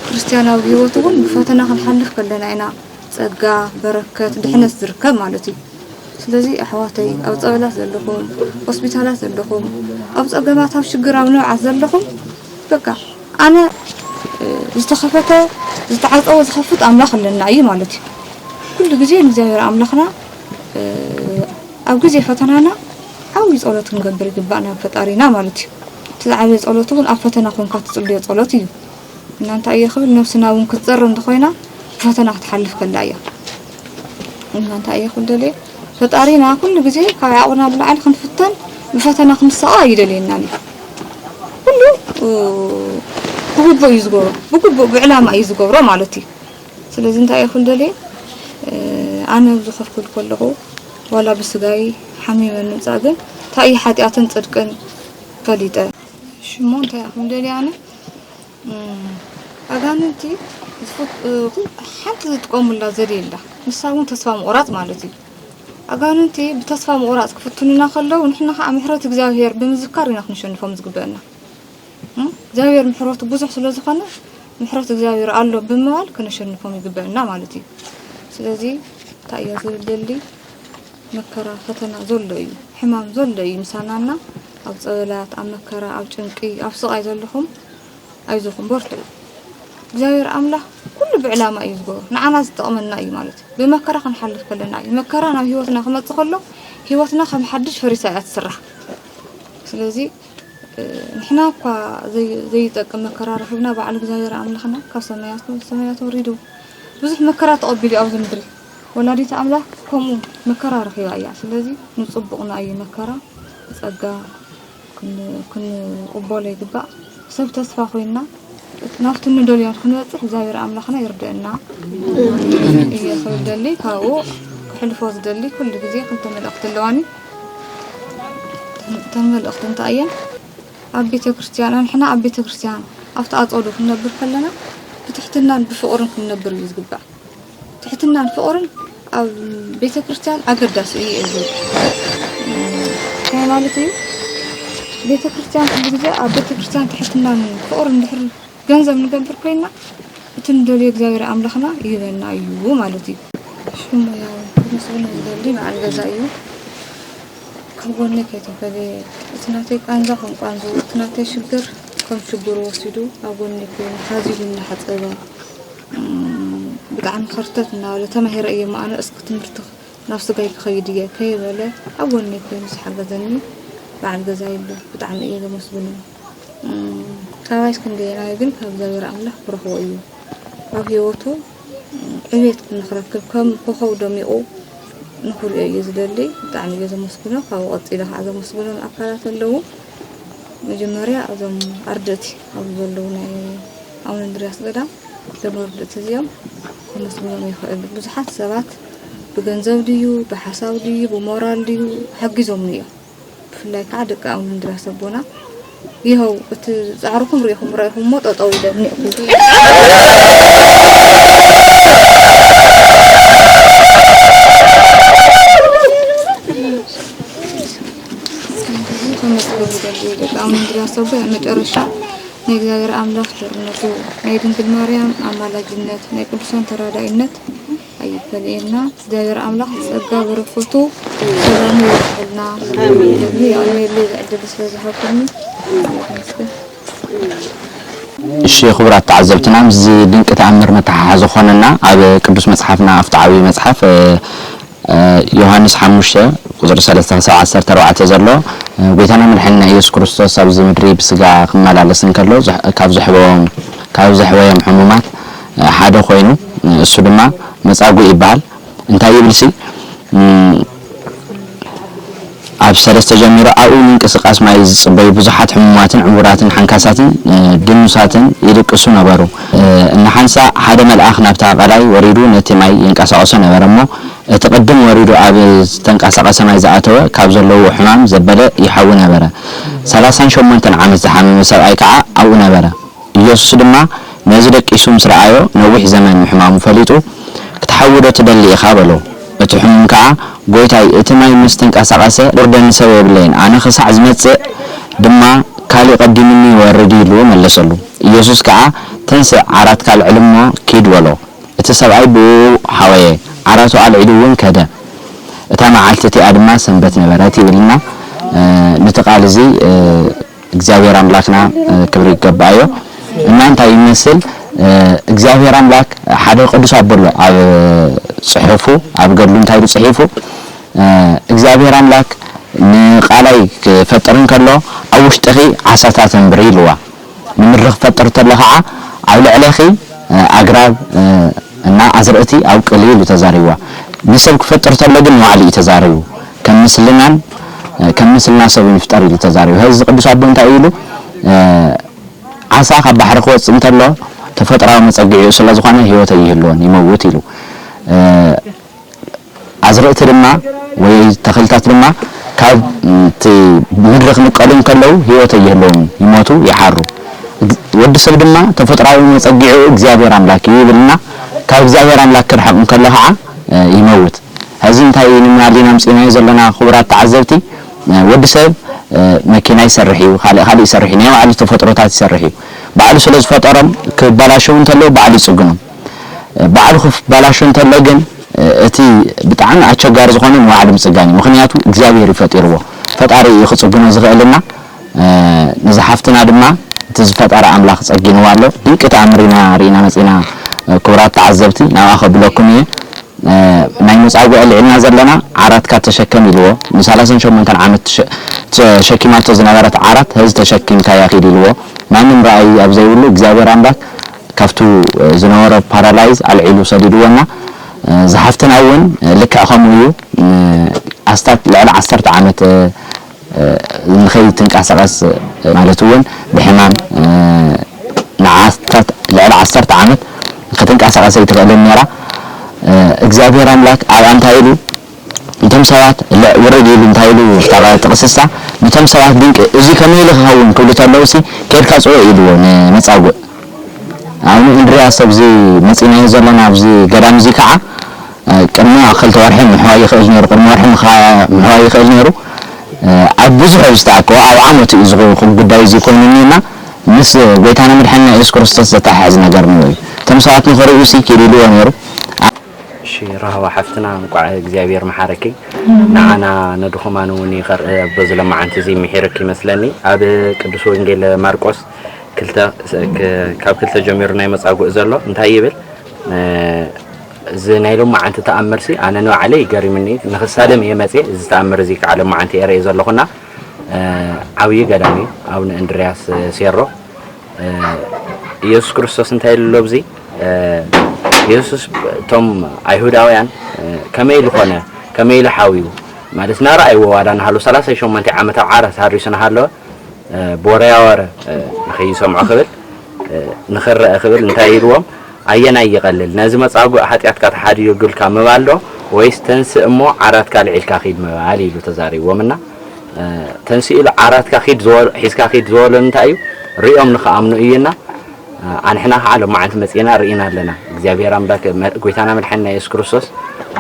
ክርስትያናዊ ህይወት እውን ብፈተና ክንሓልፍ ከለና ኢና ጸጋ፣ በረከት፣ ድሕነት ዝርከብ ማለት እዩ። ስለዚ ኣሕዋተይ ኣብ ጸበላት ዘለኹም፣ ሆስፒታላት ዘለኹም፣ ኣብ ጸገማት ኣብ ሽግር ኣብ ንብዓት ዘለኹም በቃ ኣነ ዝተኸፈተ ዝተዓፀወ ዝኸፍት ኣምላኽ ኣለና እዩ ማለት እዩ። ኩሉ ግዜ ንእግዚኣብሔር ኣምላኽና ኣብ ግዜ ፈተናና ዓብዪ ፀሎት ክንገብር ይግባእ ናብ ፈጣሪና ማለት እዩ። እቲ ዝዓበየ ፀሎት እውን ኣብ ፈተና ኮንካ ትፅልዮ ፀሎት እዩ። እና እንታይ እየ ክብል ነብስና እውን ክትፀሪ እንተኾይና ብፈተና ክትሓልፍ ከላ እያ። እና እንታይ እየ ክብል ደልየ ፈጣሪና ኩሉ ግዜ ካብ ዓቕምና ብላዕሊ ክንፍተን ብፈተና ክንሰቓ ኣይደልየናን እዩ። ኩሉ ብግቡእ እዩ ዝገብሮ፣ ብግቡእ ብዕላማ እዩ ዝገብሮ ማለት እዩ። ስለዚ እንታይ እየ ክብል ደልየ ኣነ ኣብዚ ኮፍ ክብል ከለኹ ዋላ ብስጋይ ሓሚመ ንምፃእ ግን እንታይ እዩ ሓጢኣትን ፅድቅን ፈሊጠ ሽሞ እንታይ እየ ክብል ደልየ ኣነ ኣጋንንቲ ሓንቲ ዝጥቀሙላ ዘዴ ኣላ። ንሳ እውን ተስፋ ምቑራፅ ማለት እዩ። ኣጋንንቲ ብተስፋ ምቑራፅ ክፍትኑና ከለዉ ንሕና ከዓ ምሕረት እግዚኣብሄር ብምዝካር ኢና ክንሸንፎም ዝግበአና። እግዚኣብሄር ምሕረቱ ብዙሕ ስለ ዝኾነ ምሕረት እግዚኣብሄር ኣሎ ብምባል ከነሸንፎም ይግበአና ማለት እዩ። ስለዚ እንታይ እየ ዝብል ደሊ መከራ ፈተና ዘሎ እዩ ሕማም ዘሎ እዩ ምሳናና ኣብ ፀበላት ኣብ መከራ ኣብ ጭንቂ ኣብ ስቓይ ዘለኹም ኣይዞኹም በርትዑ እግዚኣብሔር ኣምላኽ ኩሉ ብዕላማ እዩ ዝገብሮ ንዓና ዝጠቕመና እዩ ማለት እዩ ብመከራ ክንሓልፍ ከለና እዩ መከራ ናብ ህይወትና ክመፅእ ከሎ ህይወትና ከም ሓድሽ ፈሪሳ እያ ትስራሕ ስለዚ ንሕና እኳ ዘይጠቅም መከራ ረኺብና ባዕሉ እግዚኣብሔር ኣምላኽና ካብ ሰማያት ሰማያት ወሪዱ ብዙሕ መከራ ተቐቢሉ ኣብዚ ምድሪ ወላዲት ኣምላኽ ከምኡ መከራ ረኺባ እያ። ስለዚ ንጽቡቕና እዩ መከራ ብጸጋ ክንቕበሎ ይግባእ። ሰብ ተስፋ ኮይንና ናብቲ ንደልዮ ክንበጽሕ እግዚኣብሔር ኣምላኽና ይርድእና እየ ክብል ደሊ። ካብኡ ክሕልፎ ዝደሊ ኩሉ ግዜ ክልተ መልእኽቲ ኣለዋኒ። እተን መልእኽቲ እንታይ እየን? ኣብ ቤተ ክርስቲያን፣ ንሕና ኣብ ቤተ ክርስቲያን ኣብቲ ኣጸዶ ክንነብር ከለና ብትሕትናን ብፍቕርን ክንነብር እዩ ዝግባእ። ትሕትናን ፍቕርን ኣብ ቤተ ክርስቲያን ኣገዳሲ እዩ እየ ዝብል። እንታይ ማለት እዩ? ቤተ ክርስቲያን ኩሉ ግዜ ኣብ ቤተ ክርስቲያን ትሕትናን ፍቕርን ድሕር ገንዘብ ንገብር ኮይና፣ እቲ ንደልዮ እግዚኣብሔር ኣምላኽና ይህበና እዩ ማለት እዩ። ሽሙ ያው ክምስግን ዝደሊ በዓል ገዛ እዩ። ካብ ጎነይ ከይተፈለየ፣ እቲ ናተይ ቃንዛ ከም ቃንዝኡ፣ እቲ ናተይ ሽግር ከም ሽግሩ ወሲዱ ኣብ ጎነይ ኮይኑ ሓዚሉ እናሓጸበ፣ እም፣ ብጣዕሚ ከርተት እናበለ፣ ተማሂረ እየ እሞ ኣነ እስኪ ትምህርቲ ናብ ስጋይ ክኸይድ እየ ከይበለ ኣብ ጎነይ ኮይኑ ዝሓገዘኒ በዓል ገዛይ ኣሎ። ብጣዕሚ እየ ዘመስግኖ። እም፣ ካባይስ ክንደየናይ ግን ካብ እግዚኣብሔር ኣምላኽ ክረኽቦ እዩ። ኣብ ህይወቱ ዕቤት ንኽረክብ ከም ኮኸብ ደሚቑ ንኽሪኦ እየ ዝደሊ። ብጣዕሚ እየ ዘመስግኖ። ካብኡ ቀጺለ ከዓ ዘመስግኖም ኣካላት ኣለዉ። መጀመርያ እዞም ኣርድእቲ ኣብዚ ዘለዉ ናይ ኣቡነ እንድርያስ ገዳም፣ እዞም ኣርድእቲ እዚኦም ከመስግኖም ይኽእል። ብዙሓት ሰባት ብገንዘብ ድዩ፣ ብሓሳብ ድዩ፣ ብሞራል ድዩ ሓጊዞምኒ እዮም። ብፍላይ ከዓ ደቂ ኣቡነ እንድርያስ ኣቦና፣ ይኸው እቲ ጻዕርኹም ሪኢኹም፣ ርኢኹም እሞ ጠጠው ኢለ እኒኤኩ። ከመስግን ይደሊ ደቂ ኣቡነ እንድርያስ ኣቦ፣ ኣብ መጨረሻ ናይ እግዚኣብሔር ኣምላኽ ቸርነቱ፣ ናይ ድንግል ማርያም ኣማላጅነት፣ ናይ ቅዱሳን ተራዳኢነት ኣይፈለየና። እግዚኣብሔር ኣምላኽ ጸጋ በረከቱ ሰላሙ ይወርደልና። ኣሜን። የቐንየለይ እዚ ዕድል ስለ ዝሃብኩኒ። ኣምላኽ ይመስገን። እሺ፣ ክቡራት ተዓዘብትና፣ ምስዚ ድንቂ ተኣምር መተሓሓዚ ዝኾነና ኣብ ቅዱስ መጽሓፍና፣ ኣብቲ ዓብዪ መጽሓፍ፣ እ፣ እ፣ ዮሃንስ ሓሙሽተ ቁጽሪ ሰለስተ ክሳብ ዓሰርተ ኣርባዕተ ዘሎ፣ እ፣ ጎይታና መድሓኒና ኢየሱስ ክርስቶስ ኣብዚ ምድሪ ብስጋ ክመላለስ እንከሎ፣ ዘሕ-፣ ካብ ዘሕበዎም፣ ካብ ዘሕበዮም ሕሙማት፣ እ፣ ሓደ ኮይኑ፣ እ፣ እሱ ድማ መጻጉዕ ይበሃል። እንታይ ይብልሲ፣ እ፣ ኣብ ሰለስተ ጀሚሩ ኣብኡ ምንቅስቃስ ማይ ዝጽበዩ ብዙሓት ሕሙማትን ዕውራትን ሓንካሳትን፣ እ፣ ድኑሳትን ይድቅሱ ነበሩ። እ፣ እናሓንሳ ሓደ መልኣኽ ናብታ ቀላይ ወሪዱ ነቲ ማይ የንቀሳቕሶ ነበረ እሞ፣ እቲ ቅድም ወሪዱ ኣብ ዝተንቀሳቐሰ ማይ ዝኣተወ ካብ ዘለውዎ ሕማም ዘበለ ይሓዊ ነበረ። ሰላሳን ሸሞንተን ዓመት ዝሓመመ ሰብኣይ ከኣ ኣብኡ ነበረ። ኢየሱስ ድማ ነዚ ደቂሱ ምስ ረኣዮ፣ ነዊሕ ዘመን ምሕማሙ ፈሊጡ፣ "ክትሓዊ ዶ ትደሊ ኢኻ?" በሎ። እቲ ሕሙም ከኣ፣ "ጐይታይ፣ እቲ ማይ ምስ ተንቀሳቐሰ፣ ቁርደኒ ሰብ የብለይን፣ ኣነ ክሳዕ ዝመጽእ ድማ፣ ካልእ ቀዲሙኒ ይወርድ" ኢሉ መለሰሉ። ኢየሱስ ከኣ፣ "ተንስእ፣ ዓራትካ ኣልዕል እሞ ኪድ" በሎ። እቲ ሰብኣይ ብኡ ሓወየ፣ ዓራቱ ኣልዒሉ እውን ከደ። እታ መዓልቲ እቲኣ ድማ ሰንበት ነበረት ይብልና። እ፣ ነቲ ቃል እዚ፣ እ፣ እግዚኣብሔር ኣምላክና፣ እ፣ ክብሪ ይገባኣዮ። እና እንታይ ይመስል፣ እ፣ እግዚኣብሔር ኣምላክ ሓደ ቅዱስ ኣቦ ኣሎ ኣብ ጽሑፉ፣ ኣብ ገድሉ እንታይ ኢሉ ጽሒፉ፣ እ፣ እግዚኣብሔር ኣምላክ ንቃላይ ክፈጥር እንከሎ ኣብ ውሽጥኺ ዓሳታት ኣንብሪ ኢልዋ። ንምድሪ ክፈጥር እንተሎ ከዓ ኣብ ልዕለኺ፣ እ፣ ኣግራብ፣ እ፣ እና ኣዝርእቲ ኣብቅሊ ኢሉ ተዛሪብዋ። ንሰብ ክፈጥር እንተሎ ግን ንባዕሉ እዩ ተዛሪቡ። ከም ምስልናን፣ እ፣ ከም ምስልና ሰብ ንፍጠር ኢሉ ተዛሪቡ። ሕዚ ቅዱስ ኣቦ እንታይ ኢሉ? እ፣ ዓሳ ካብ ባሕሪ ክወፅእ እንተሎ ተፈጥራዊ መፀግዒኡ ስለ ዝኾነ ህይወት ኣይህልዎን፣ ይመውት ኢሉ። እ፣ ኣዝርእቲ ድማ ወይ ተኽልታት ድማ ካብ እቲ ምድሪ ክምቀሉ እንከለዉ ህይወት ኣይህልዎም፣ ይሞቱ፣ ይሓሩ። እግ-፣ ወዲ ሰብ ድማ ተፈጥራዊ መጸጊዒኡ እግዚኣብሔር ኣምላክ እዩ ይብልና። ካብ እግዚኣብሔር ኣምላክ ክርሕቕ እንከሎ ከዓ፣ እ፣ ይመውት። ሕዚ እንታይ ኢና ሊና ኣምጺእናዮ ዘለና ክቡራት ተዓዘብቲ? እ፣ ወዲ ሰብ፣ እ፣ መኪና ይሰርሕ እዩ፣ ካልእ ካልእ ይሰርሕ እዩ፣ ናይ ባዕሉ ተፈጥሮታት ይሰርሕ እዩ። ባዕሉ ስለ ዝፈጠሮም ክበላሸው እንተለዉ ባዕሉ ይጽግኖም። ባዕሉ ክበላሾ እንተሎ ግን፣ እቲ ብጣዕሚ ኣቸጋሪ ዝኾነ ንባዕሉ ምጽጋን እዩ። ምኽንያቱ እግዚኣብሔር እዩ ፈጢርዎ። ፈጣሪ እዩ ክጽግኖ ዝኽእልና። ነዛ ሓፍትና ድማ እቲ ዝፈጠረ ኣምላኽ ጸጊንዋ ኣሎ። ድንቂ ተኣምር ኢና ርኢና መጺና። ክቡራት ተዓዘብቲ፣ ናብኣ ከብለኩም እየ። ናይ መጻጉዕ ኣልዒልና ዘለና ዓራትካ ተሸከም ኢልዎ። ንሰላሳን ሸሞንተን ዓመት ተሸ-፣ ተሸኪማቶ ዝነበረት ዓራት፣ ሕዚ ተሸኪምካያ ኪድ ኢልዎ። ማንም ረኣይ ኣብ ዘይብሉ እግዚኣብሔር ኣምላክ ካብቱ ዝነበሮ ፓራላይዝ ኣልዒሉ ሰዲድዎ እና፣ ዝሓፍትና እውን ልክዕ ከምኡ እዩ። ኣስታት ልዕሊ ዓሰርተ ዓመት ንኸይትንቀሳቐስ ማለት እውን ብሕማም ንዓስታት ልዕሊ ዓሰርተ ዓመት ክትንቀሳቐስ ኣይትኽእልን ነይራ። እግዚኣብሔር ኣምላክ ኣብኣ እንታይ ኢሉ፣ እቶም ሰባት ል-፣ ውርድ ኢሉ እንታይ ኢሉ፣ ኣብታ ጥቕስሳ፣ ነቶም ሰባት ድንቂ፣ እዚ ከመይ ኢሉ ክኸውን ክብሉ ተለዉ ሲ፣ "ኬድካ ጽውዕ" ኢልዎ ንመጻጉዕ። ኣብኡ እንድርያስ ኣብዚ መጺናዮ ዘለና ኣብዚ ገዳም እዚ ከዓ፣ እ፣ ቅድሚ ክልተ ወርሒ ምሕዋይ ይኽእል ነይሩ፣ ቅድሚ ወርሒ ምኻ-፣ ምሕዋይ ይኽእል ነይሩ። እ፣ ኣብ ብዙሕ እዩ ዝተኣከቦ፣ ኣብ ዓመቱ እዩ ዝኹ-፣ ጉዳይ እዚ ኮይኑ እኒአና። ምስ ጎይታና መድሓኒና የሱስ ክርስቶስ ዘተሓሕዝ ነገር ነይሩ እዩ። እቶም ሰባት ንኽርእዩ ሲ ኪድ ኢልዎ ነይሩ። እሺ፣ ራህዋ ሓፍትና፣ እንቋዕ እግዚኣብሔር መሓረኪ። ንዓና ንድኹማን እውን ይኸር-፣ በዚ ሎማዓንቲ እዚ ምሒርክ ይመስለኒ። ኣብ ቅዱስ ወንጌል ማርቆስ ክልተ፣ ክ-፣ ካብ ክልተ ጀሚሩ ናይ መጻጉዕ ዘሎ እንታይ ይብል? እ፣ እዚ ናይ ሎማዓንቲ ተኣምርሲ ኣነ ንባዕለይ ገሪምኒ፣ ንኽሳለም እየ መጽየ። እዚ ተኣምር እዚ ከዓ ሎማዓንቲ እየ ርእየ ዘለኹና፣ እ፣ ዓብዪ ገዳም እዩ፣ ኣቡነ እንድርያስ ሴሮ። እ፣ ኢየሱስ ክርስቶስ እንታይ ኢሉ ኣሎ ኣብዚ? እ፣ ኢየሱስ እቶም ኣይሁዳውያን፣ እ፣ ከመይ ኢሉ ኾነ? ከመይ ኢሉ ሓውዩ? ማለት እናረኣይዎ ዋላ እናሃለዉ ሰላሳ ሸሞንተ ዓመት ኣብ ዓራት ሃሪሱ እናሃለወ፣ እ፣ ብወረያ ወረ፣ እ፣ ንኸይሰምዖ ክብል፣ እ፣ ንኽረአ ክብል እንታይ ኢልዎም? ኣየናይ ይቐልል? ነዚ መጻጉዕ ሓጢኣትካ ተሓድዮ ግልካ ምባል ዶ? ወይስ ተንስእ እሞ ዓራትካ ልዒልካ ኺድ ምባል? ኢሉ ተዛሪብዎም እና፣ እ፣ ተንስእ ኢሉ ዓራትካ ኺድ ዝበሎ፣ ሒዝካ ኺድ ዝበሎ እንታይ እዩ? ሪኦም ንኽኣምኑ እዩና፣ እ፣ ኣንሕና ኸዓ ሎማዓንቲ መጺእና ርኢና ኣለና። እግዚኣብሔር ኣምላክ መ-፣ ጎይታና መድሓኒና የሱስ ክርስቶስ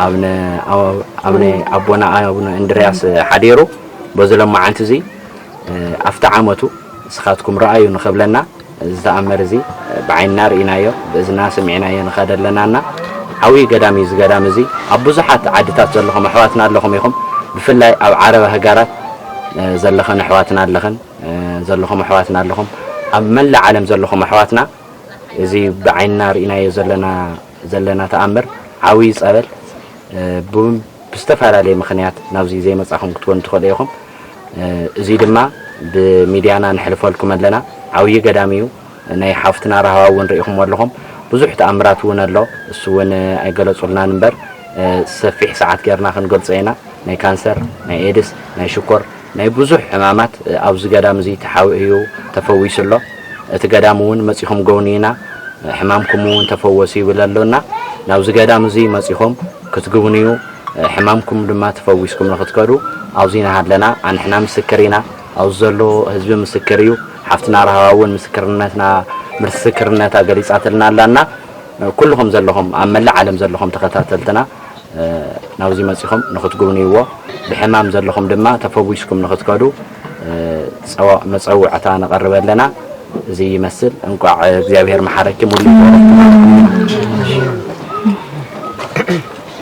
ኣብ ነ-፣ ኣብ፣ ኣብ ናይ ኣቦና ኣቡነ እንድርያስ ሓዲሩ በዚ ሎማዓንቲ እዚ፣ እ፣ ኣብቲ ዓመቱ ንስኻትኩም ረኣዩ ንኽብለና፣ እዚ ተኣምር እዚ ብዓይንና ርኢናዮ፣ ብእዝና ሰሚዕናዮ ንኸደ ኣለናና። ዓብዪ ገዳም እዩ እዚ ገዳም እዚ። ኣብ ብዙሓት ዓድታት ዘለኹም ኣሕዋትና ኣለኹም ኢኹም። ብፍላይ ኣብ ዓረብ ሃገራት፣ እ፣ ዘለኽን ኣሕዋትና ኣለኽን፣ እ፣ ዘለኹም ኣሕዋትና ኣለኹም። ኣብ መላእ ዓለም ዘለኹም ኣሕዋትና፣ እዚ ብዓይንና ርኢናዮ ዘለና፣ ዘለና ተኣምር፣ ዓብዪ ጸበል፣ እ፣ ብ-፣ ብዝተፈላለየ ምኽንያት ናብዚ ዘይመጻኹም ክትኮኑ ትኽእሉ ኢኹም። እ፣ እዚ ድማ ብሚድያና ነሕልፈልኩም ኣለና። ዓብዪ ገዳም እዩ። ናይ ሓፍትና ራህዋ እውን ርኢኹም ኣለኹም። ብዙሕ ተኣምራት እውን ኣሎ። እሱ እውን ኣይገለጹልናን እምበር፣ እ፣ ሰፊሕ ሰዓት ጌርና ክንገልጾ ኢና። ናይ ካንሰር፣ ናይ ኤድስ፣ ናይ ሽኮር፣ ናይ ብዙሕ ሕማማት፣ እ፣ ኣብዚ ገዳም እዚ ተሓውዩ ተፈዊሱ ኣሎ። እቲ ገዳም እውን መጺኹም ጎብንዩና፣ ሕማምኩም እውን ተፈወሱ ይብል ኣሎና። ናብዚ ገዳም እዚ መጺኹም ክትግብንዩ፣ ሕማምኩም ድማ ተፈዊስኩም ንኽትከዱ ኣብዚ ኢና ኣለና። ኣንሕና ምስክር ኢና። ኣብዚ ዘሎ ህዝቢ ምስክር እዩ። ሓፍትና ራህዋ እውን ምስክርነትና፣ ምስክርነታ ገሊጻትልና ኣላና። ኩልኹም ዘለኹም፣ ኣብ መላእ ዓለም ዘለኹም ተኸታተልትና፣ እ፣ ናብዚ መጺኹም ንኽትጉብንይዎ፣ ብሕማም ዘለኹም ድማ ተፈዊስኩም ንኽትከዱ፣ እ፣ ጸዋ-፣ መጸውዕታ ነቐርብ ኣለና። እዚ ይመስል። እንቋዕ እግዚኣብሔር መሓረኪ ሙሉ ይበረክ።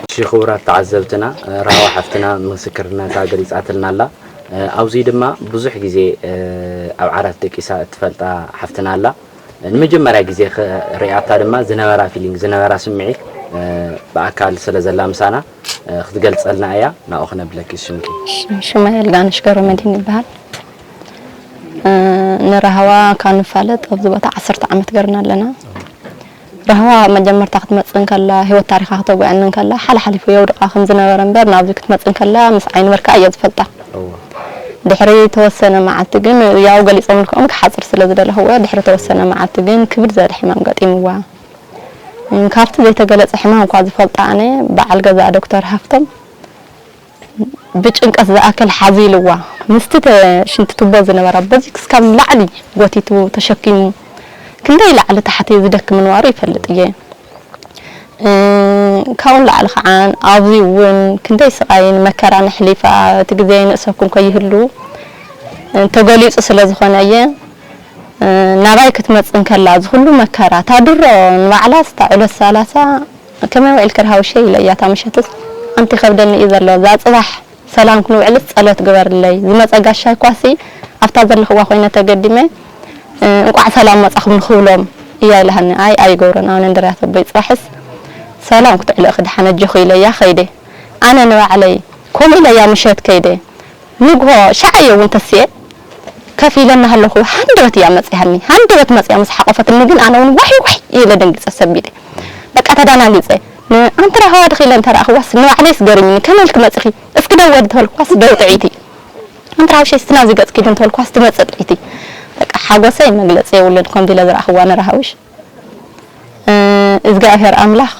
እሺ፣ ክቡራት ተዓዘብትና፣ ራህዋ ሓፍትና ምስክርነታ ገሊጻትልና ኣላ። ኣብዚ ድማ ብዙሕ ግዜ ኣብ ዓራት ደቂሳ እትፈልጣ ሓፍትና ኣላ። ንመጀመርያ ግዜ ኽርእያታ ድማ ዝነበራ ፊሊንግ፣ ዝነበራ ስምዒት ብኣካል ስለ ዘላ ምሳና ክትገልጸልና እያ። ናብኡ ክነብለኪ ሽምኪ። ሽመይ ኣልጋነሽ ገብረመድህን ይበሃል። ንራህዋ ካብ ንፋለጥ ኣብዚ ቦታ ዓሰርተ ዓመት ገርና ኣለና። ራህዋ መጀመርታ ክትመጽእ እንከላ፣ ህይወት ታሪኻ ክተጉዕኒ እንከላ፣ ሓላሓሊፉ የውድቓ ከም ዝነበረ እምበር፣ ናብዚ ክትመጽእ እንከላ ምስ ዓይኒ ብርካ እየ ዝፈልጣ። እወ። ድሕሪ ተወሰነ መዓልቲ ግን፣ ያው ገሊጾምልኩም ክሓጽር ስለ ዝደለኽዎ፣ ድሕሪ ተወሰነ መዓልቲ ግን ክብድ ዝበለ ሕማም ገጢምዋ። እም፣ ካብቲ ዘይተገለጸ ሕማም እኳ ዝፈልጣ ኣነ፣ በዓል ገዛ ዶክተር ሃፍቶም ብጭንቀት ዝኣክል ሓዚልዋ። ምስቲ ተ-፣ ሽንቲ ቱቦ ዝነበራ በዚ ክስካብ ንላዕሊ ጎቲቱ ተሸኪሙ ክንደይ ላዕሊ ታሕቲ ዝደክም ምንባሩ ይፈልጥ እየ። እ፣ ካብኡ ንላዕሊ ከዓ ኣብዚ እውን ክንደይ ስቓይን መከራን ኣሕሊፋ፣ እቲ ግዜ ይንእሰኩም ከይህሉ፣ እ፣ ተገሊጹ ስለ ዝኾነ እየ። እ፣ ናባይ ክትመጽእ እንከላ፣ እዚ ኩሉ መከራ፣ እታ ድሮ ንባዕላስ፣ እታ ዕለት ሰላሳ፣ "ከመይ ውዒልኪ ርሃውሸይ?" ኢለ እያ፣ እታ ምሸትስ፣ "ኣንቲ ይኸብደኒ እዩ ዘሎ፣ እዛ ጽባሕ ሰላም ክንውዕልስ ጸሎት ግበርለይ፣ ዝመጸ ጋሻይ ኳሲ፣ ኣብታ ዘለኽዋ ኮይነ ተገዲመ፣ እ፣ እንቋዕ ሰላም መጻኹም ንኽብሎም እያ" ኢላሃኒ። "ኣይ፣ ኣይገብሮን፣ ኣነ እንድርያስ ኣቦይ፣ ጽባሕስ ሰላም ክትውዕሊ ኢኺ፣ ደሓን ኣጆኺ" ኢለ እያ ኸይደ። ኣነ ንባዕለይ፣ ከምኡ ኢለ እያ ምሸት ከይደ። ንግሆ ሻዕ እየ እውን ተስየ፣ ከፍ ኢለ እናሃለኹ ሃንደበት እያ መጺሃኒ። ሃንደበት መጺያ ምስ ሓቆፈትኒ ግን ኣነ እውን ዋይ ዋይ ኢለ ደንጊጸ ሰቢደ። በቃ ተዳናጊጸ። ን-፣ ኣንቲ ራህዋ ድኺ ኢለ እንተ ረኣኽዋስ ንባዕለይስ ገሪሙኒ። ከመይ ኢልኪ መጺኺ? እስኪ ደው በሊ እንተበልክዋስ ደው ጥዕይቲ። ኣንቲ ራህውሸይ እስቲ ናብዚ ገጽኪ ኢዱ እንተበልክዋስ ትመጽእ ጥዕይቲ። በቃ ሓጎሰይ መግለጺ የብሉን ከምዚ ኢለ ዝረኣኽዋ ንራህውሽ። እ፣ እግዚኣብሔር ኣምላኽ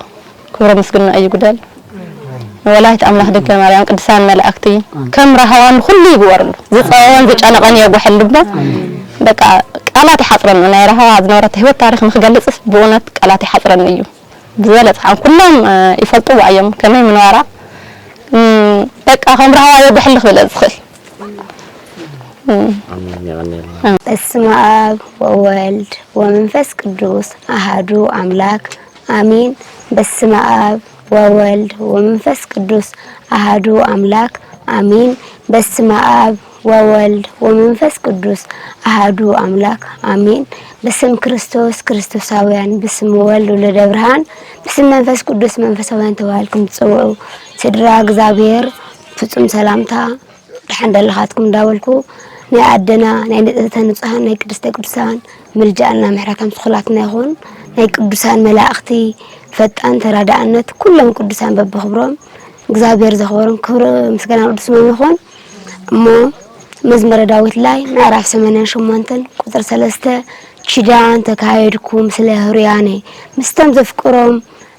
ክብሮ ምስግና ይጉደል። ወላዲት ኣምላኽ ድንግል ማርያም፣ ቅዱሳን መላእክቲ ከም ራህዋ ንኹሉ ይግበርሉ። ዝጸበወን ዝጨነቐን የጉሕሉ እሞ በቃ ቃላት ይሓጽረኒ። ናይ ራህዋ ዝነበረት ህይወት ታሪኽ ንክገልጽስ ብእውነት ቃላት ይሓጽረኒ እዩ። ብዝበለጸ ከዓ ኩሎም እ፣ ይፈልጥዋ እዮም ከመይ ምንባራ። እም፣ በቃ ከም ራህዋ የጉሕሉ ክብል ዝኽእል። እም። ኣሜን። የቐንየልና። በስመ አብ ወወልድ ወመንፈስ ቅዱስ አሃዱ አምላክ አሜን። በስመ አብ ወወልድ ወመንፈስ ቅዱስ አሃዱ አምላክ አሜን። በስመ አብ ወወልድ ወመንፈስ ቅዱስ አሃዱ አምላክ አሜን። በስም ክርስቶስ ክርስቶሳውያን፣ በስም ወልድ ወለደ ብርሃን፣ በስም መንፈስ ቅዱስ መንፈሳውያን ተባሂልኩም ትጽውዑ። ስድራ እግዚኣብሔር ፍጹም ሰላምታ ደሓን ደለኻትኩም እንዳበልኩ፣ ናይ ኣደና ናይ ንጽህተ ንጹሃን ናይ ቅድስተ ቅዱሳን ምልጃኣና ምሕረታ ምስ ኩላትና ይኹን። ናይ ቅዱሳን መላእኽቲ ፈጣን ተራዳእነት ኩሎም ቅዱሳን በብኽብሮም እግዚኣብሔር ዘኽበሮም ክብሪ ምስጋና ቅዱስ ስሞም ይኹን። እሞ መዝሙረ ዳዊት ላይ ምዕራፍ ሰማንያን ሸሞንተን ቁጽሪ ሰለስተ፣ ኪዳን ተካየድኩ ምስለ ህሩያነ፣ ምስቶም ዘፍቅሮም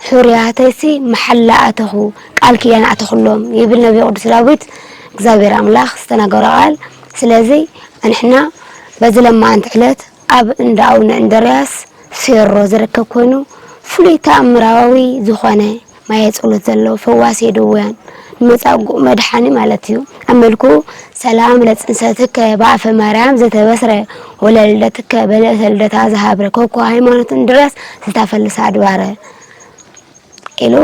ሕሩያተይሲ መሓላ ኣተኹ፣ ቃል ኪዳን ኣተኹሎም ይብል ነቢዩ ቅዱስ ዳዊት። እግዚኣብሔር ኣምላኽ ዝተናገሮ ቃል። ስለዚ ኣንሕና በዚ ለማዓንቲ ዕለት ኣብ እንዳ ኣቡነ እንድርያስ ሴሮ ዝርከብ ኮይኑ ፍሉይ ተኣምራዊ ዝኾነ ማየ ጸሎት ዘለዎ ፈዋሴ ድውያን ንመጻጉዕ መድሓኒ ማለት እዩ። ኣብ መልክኡ ሰላም ለጽንሰትከ በአፈ ማርያም ዘተበስረ ወለልደትከ በልዕተ ልደታ ዝሃብረ ኮኮ ሃይማኖት እንድርያስ ዝታፈልስ ኣድባረ ኢሉ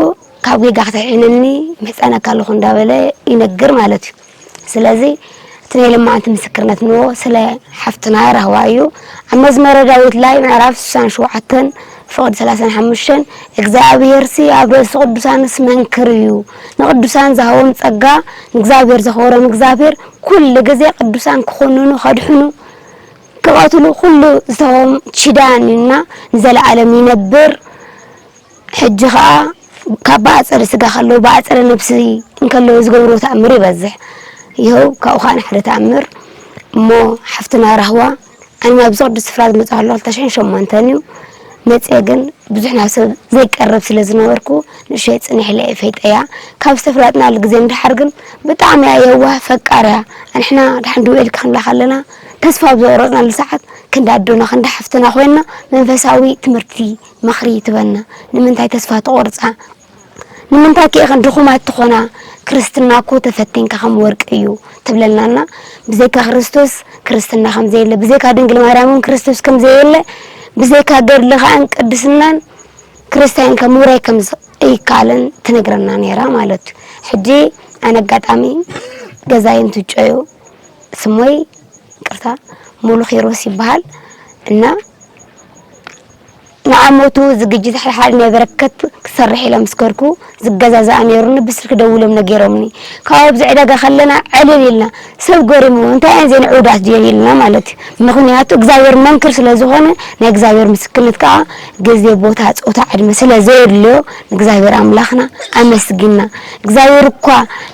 ካብ ጌጋ ክትሕነኒ ምሕጸነካ ኣለኹ እንዳበለ ይነግር ማለት እዩ። ስለዚ እቲ ናይ ለማዓንቲ ምስክርነት ንዎ ስለ ሓፍትና ራህዋ እዩ። ኣብ መዝመረ ዳዊት ላይ ምዕራፍ ስሳን ሸውዓተን ፍቕዲ ሰላሳን ሓሙሽተን እግዚኣብሔርሲ ኣብ ርእሲ ቅዱሳንስ መንክር እዩ፣ ንቅዱሳን ዝሃቦም ጸጋ ንእግዚኣብሔር ዘኽበሮም እግዚኣብሔር ኩሉ ግዜ ቅዱሳን ክኾንኑ ከድሕኑ ክቐትሉ ኩሉ ዝተዎም ኪዳን እዩና ንዘለዓለም ይነብር። ሕጂ ኸኣ ካብ ብኣጸደ ስጋ ከለዉ ብኣጸደ ነብሲ እንከለዉ ዝገብርዎ ተኣምር ይበዝሕ። ይኸው ካብኡ ኸኣ ንሓደ ተኣምር እሞ ሓፍትና ራህዋ ኣነ ኣብዚ ቅዱስ ስፍራ ዝመጽእ ከሎ ክልተ ሽሕን ሸሞንተን እዩ መጽየ ግን ብዙሕ ናብ ሰብ ዘይቀርብ ስለ ዝነበርኩ ንእሽተይ ጽኒሕ ኢለ እየ ፈይጠያ። ካብ ዝተፍላጥናሉ ግዜ ንድሓር ግን ብጣዕሚ እያ የዋህ ፈቃር እያ። ኣንሕና ድሓን ድው ኢልካ ክንላ ከለና ተስፋ ኣብ ዘቑረጽናሉ ሰዓት ክንዲ ኣዶና ክንዲ ሓፍትና ኮይና መንፈሳዊ ትምህርቲ ምኽሪ ትበና። ንምንታይ ተስፋ ትቖርጻ? ንምንታይ ከ ኢኽን ድኹማት ትኾና? ክርስትና እኮ ተፈቲንካ ከም ወርቂ እዩ ትብለናና። ብዘይካ ክርስቶስ ክርስትና ከም ዘየለ፣ ብዘይካ ድንግል ማርያም እውን ክርስቶስ ከም ዘየለ፣ ብዘይካ ገድሊ ከኣን ቅድስናን ክርስትያን ከም ውራይ ከም ዝ-፣ ኣይከኣልን ትነግረና ነይራ ማለት እዩ። ሕጂ ኣነ ኣጋጣሚ ገዛይ እንትጨዩ ስሞይ ይቅርታ፣ ሙሉ ኪሮስ ይበሃል እና ንዓመቱ ዝግጅት ሓደ ሓደ ናይ በረከት ክሰርሕ ኢለ ምስ ከድኩ ዝገዛዛኣ ነይሩኒ ብስልኪ ደዊሎም ነጊሮምኒ። ካብ ኣብዚ ዕዳጋ ከለና ዕልል ኢልና ሰብ ገሪሙ እንታይ እየን እዘን ንዑዳት ድየን ኢልና ማለት እዩ። ምኽንያቱ እግዚኣብሔር መንክር ስለ ዝኾነ ናይ እግዚኣብሔር ምስክርነት ከዓ ግዜ፣ ቦታ፣ ጾታ፣ ዕድመ ስለ ዘየድልዮ ንእግዚኣብሔር ኣምላኽና ኣመስጊና። እግዚኣብሔር እኳ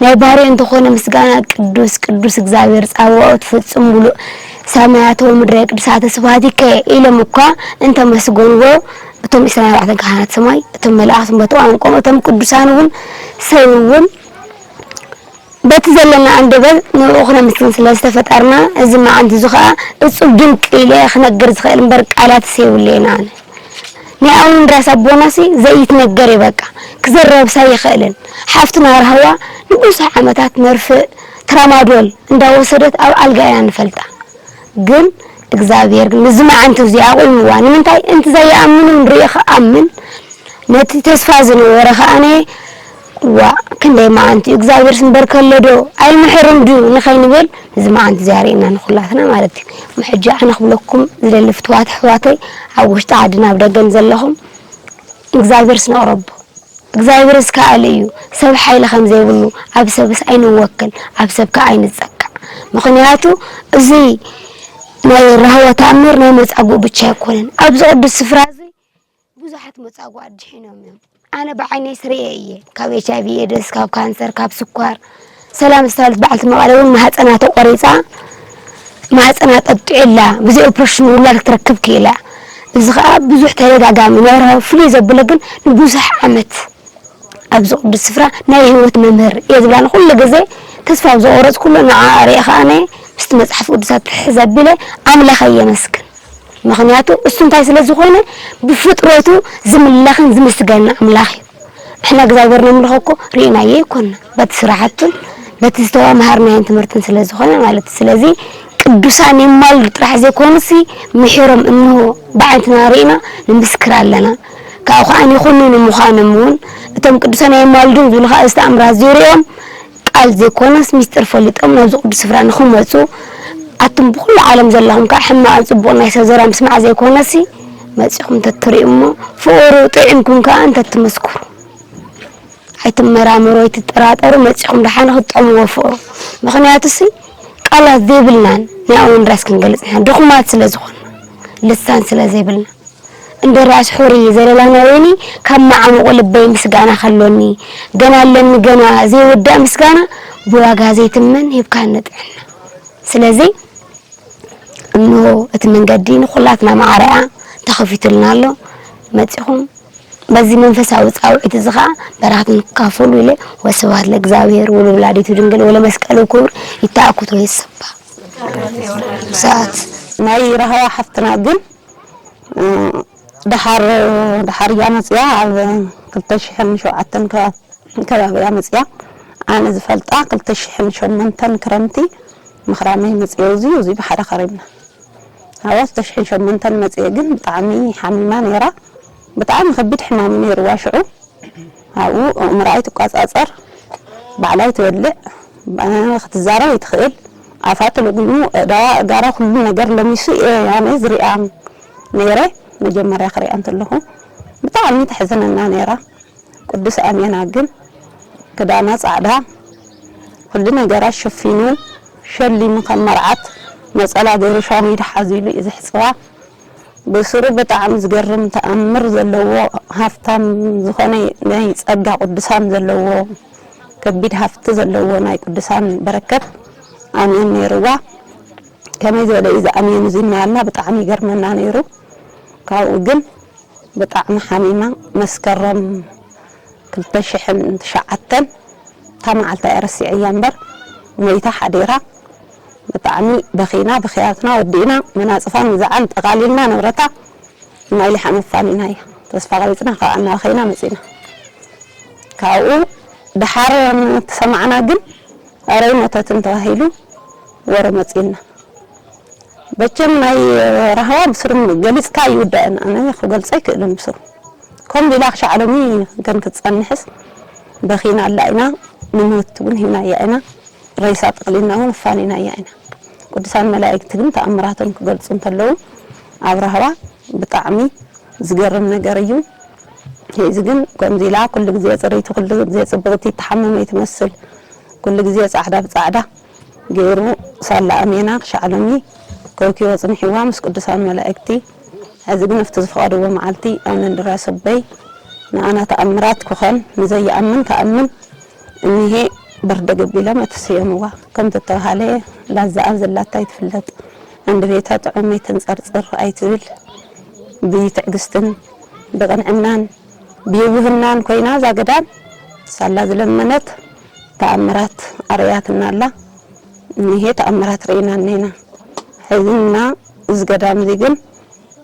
ናይ ባህርዩ እንተኾነ ምስጋና ቅዱስ ቅዱስ እግዚኣብሔር ጸባኦት ፍጹም ሙሉእ ሰማያት ወምድረ ቅዱሳተ ስብሐቲከ ኢሎም እኳ እንተመስገንዎ እቶም ዕስራን ኣርባዕተን ካህናት ሰማይ እቶም መላእኽትን በቲ ቋንቋኦም እቶም ቅዱሳን እውን ሰብ እውን በቲ ዘለና ኣንደበት ንዕኡ ክነመስግን ስለ ዝተፈጠርና እዚ መዓልቲ እዚ ኸኣ እጹብ ድንቂ ኢለ ክነግር ዝኽእል እምበር ቃላት የብለይን ኣነ። ናይ ኣቡነ እንድርያስ ኣቦናሲ ዘይትነገር እዩ በቃ። ክዝረብስ ኣይኽእልን። ሓፍትና ራህዋ ንብዙሕ ዓመታት መርፍእ ትራማዶል እንዳወሰደት ኣብ ኣልጋ ኢና ንፈልጣ። ግን እግዚኣብሔር ግን ንዚ መዓልቲ እዚ ኣቑምዋ። ንምንታይ? እንቲ ዘይኣምኑ ንርኢ ክኣምን፣ ነቲ ተስፋ ዝነበረ ከኣነ ዋእ ክንደይ መዓልቲ እዩ እግዚኣብሔር ስምበር ከሎ ዶ ኣይምሕርን ድዩ ንኸይንብል እዚ መዓልቲ እዚ ኣርእየና ንኹላትና ማለት እዩ። እሞ ሕጂ ኣነ ክብለኩም ዝደሊ ፍትዋት ኣሕዋተይ ኣብ ውሽጢ ዓድን ኣብ ደገን ዘለኹም እግዚኣብሔር ስነቕረቡ እግዚኣብሔር እስከኣል እዩ። ሰብ ሓይሊ ከም ዘይብሉ ኣብ ሰብስ ኣይንወክል ኣብ ሰብ ከዓ ኣይንፀካዕ። ምኽንያቱ እዚ ናይ ራህዋ ተኣምር ናይ መፃጉእ ብቻ ኣይኮነን። ኣብዚ ቅዱስ ስፍራ እዚ ብዙሓት መጻጉ ኣድሒኖም እዮም። ኣነ ብዓይነይ ስርኤ እየ። ካብ ኤች ኣይ ቪ ኤድስ፣ ካብ ካንሰር፣ ካብ ስኳር። ሰላም ዝተባህለት በዓልቲ መቐለ እውን ማህፀና ተቆሪፃ፣ ማህፀና ጠጢዑላ፣ ብዘይ ኦፕሬሽን ውላድ ክትረክብ ክኢላ። እዚ ከዓ ብዙሕ ተደጋጋሚ ናይ ረሃብ ፍሉይ ዘብሎ ግን ንብዙሕ ዓመት ኣብዚ ቅዱስ ስፍራ ናይ ህይወት መምህር እየ ዝብላ ንኩሉ ግዜ ተስፋ ኣብ ዘቆረፅኩሉ ንዓ ሪኤ ከዓነ ምስቲ መፅሓፍ ቅዱስ ኣትሕዝ ኣቢለ ኣምላኸይ የመስግን። ምኽንያቱ እሱ እንታይ ስለ ዝኾነ ብፍጥረቱ ዝምለኽን ዝምስገን ኣምላኽ እዩ። ንሕና እግዚኣብሔር ነምልኾ እኮ ርኢናዮ ኣይኮንና፣ በቲ ስራሕቱን በቲ ዝተማሃርናዮን ትምህርትን ስለ ዝኾነ ማለት እዩ። ስለዚ ቅዱሳን የማልዱ ጥራሕ ዘይኮኑሲ ምሒሮም እንሆ ብዓይንትና ርኢና ንምስክር ኣለና። ካብኡ ከዓ ይኹንኑ ምዃኖም እውን እቶም ቅዱሳን ኣየማልዱን ዝብሉ ከዓ ዝተኣምራት ዝሪኦም ቃል ዘይኮነስ ምስጢር ፈሊጦም ናብዚ ቅዱስ ስፍራ ንኽመፁ ኣቱም ብኩሉ ዓለም ዘለኹም ከዓ ሕማቕን ፅቡቕን ናይ ሰብ ዘራ ምስማዕ ዘይኮነሲ መፂኹም እንተትሪኡ እሞ ፍቕሩ ጥዒምኩም ከዓ እንተትመስክሩ ኣይትመራመሩ ኣይትጠራጠሩ መፂኹም ደሓን ክትጠምዎ ፍቕሩ። ምኽንያቱሲ ቃላት ዘይብልናን ናይ ኣወንድራስ ክንገልፅ ንሕና ድኹማት ስለ ዝኾንና ልሳን ስለ ዘይብልና እንድርያስ ሑሪ ዘለላና ወይኒ ካብ መዓሙቑ ልበይ ምስጋና ከሎኒ ገና ኣለኒ ገና ዘይውዳእ ምስጋና ብዋጋ ዘይትመን ሂብካኒ ጥዕና። ስለዚ እንሆ እቲ መንገዲ ንኹላትና ማዓረያ ተኸፊቱልና ኣሎ። መፂኹም በዚ መንፈሳዊ ፃውዒት እዚ ከዓ በረኸት ንካፈሉ ኢለ ወስብሐት ለእግዚኣብሔር ወለወላዲቱ ድንግል ወለመስቀሉ ክቡር ይተኣኩቶ ይሰባ ሰዓት ናይ ረሃዋ ሓፍትና ግን ደሓር ደሓር እያ መፅያ ኣብ ክልተ ሽሕን ሸውዓተን ከባቢ እያ መፅያ። ኣነ ዝፈልጣ ክልተ ሽሕን ሸሞንተን ክረምቲ ምኽራመይ መፅዮ እዚ እዚ ብሓደ ከሪምና ኣብ ክልተ ሽሕን ሸሞንተን መፅየ ግን ብጣዕሚ ሓሚማ ነይራ። ብጣዕሚ ከቢድ ሕማም ነይርዋ ሽዑ ኣብኡ ኣእምሮኣ ኣይትቋፃፀር ባዕላ ኣይትበልዕ ክትዛረብ ኣይትኽእል ኣፋ ተለጉሙ እዳዋ እጋራ ኩሉ ነገር ለሚሱ እየ ኣነ ዝሪኣ ነይረ። መጀመርያ ክሪኣ እንተለኹ ብጣዕሚ ተሕዝነና ነይራ። ቅዱስ ኣሜና ግን ክዳና ፃዕዳ ኩሉ ነገራ ሸፊኑ ሸሊሙ ከም መርዓት ነፀላ ገይሩ ሻሚድ ሓዚሉ እዩ ዘሕፅባ። ብስሩ ብጣዕሚ ዝገርም ተኣምር ዘለዎ ሃፍታም ዝኾነ ናይ ጸጋ ቅዱሳን ዘለዎ ከቢድ ሃፍቲ ዘለዎ ናይ ቅዱሳን በረከት ኣምየን ነይርዋ። ከመይ ዝበለ እዩ ዝኣምየን እዚ እናበልና ብጣዕሚ ይገርመና ነይሩ። ካብኡ ግን ብጣዕሚ ሓሚማ መስከረም ክልተ ሽሕን ትሽዓተን እታ መዓልቲ ኣይረስዐያ እምበር ሞይታ ሓዲራ። ብጣዕሚ በኺና ብኽያትና ወዲእና መናፅፋን ግዛዓን ጠቓሊልና ንብረታ ማይሊሓ መፋኒናያ ተስፋ ቐሪፅና ካብ ኣናበኸይና መፂና ካብኡ ድሓር ተሰማዕና ግን ኣረይ ሞተትን ተባሂሉ ወረ መፂና በቸም ናይ ራህዋ ብስሩም ገሊፅካ ይውዳእን ኣነ ክገልፀ ኣይክእልን ብስሩ ከምዚ ኢላ ክሻዕ ሎሚ ገን ክትፀንሕስ በኺና ኣላ ኢና ንሞት እውን ሂብናያ ኢና ሬሳ ጠቕሊልና እውን ኣፋኒናያ ኢና። ቅዱሳን መላእክቲ ግን ተኣምራቶም ክገልጹ እንተለዉ ኣብ ራህዋ ብጣዕሚ ዝገርም ነገር እዩ። እዚ ግን ከምዚ ኢላ ኩሉ ግዜ ጽርይቲ፣ ኩሉ ግዜ ጽብቕቲ፣ እትሓመመ ትመስል፣ ኩሉ ግዜ ጻዕዳ ብጻዕዳ ገይሩ ሳላ ኣሜና ክሻዕ ሎሚ ከውኪዎ ጽኒሕዋ ምስ ቅዱሳን መላእክቲ። ሕዚ ግን ኣብቲ ዝፈቐድዎ መዓልቲ ኣነ እንድርያስ ኣቦይ ንኣና ተኣምራት ክኾን ንዘይኣምን ክኣምን እኒሄ በርደገብ ኢሎም ኣተሰየምዋ። ከምቲ እተባህለ ላዛ ኣብ ዘላታ ኣይትፍለጥ፣ ዓንዲ ቤታ ጥዑም ኣይተንጸርጽር ኣይትብል፣ ብትዕግስትን ብቕንዕናን ብየውህናን ኮይና እዛ ገዳም ሳላ ዝለመነት ተኣምራት ኣርእያትና ኣላ። እኒሄ ተኣምራት ርኢና እኒና። ሕዚ እና እዚ ገዳም እዚ ግን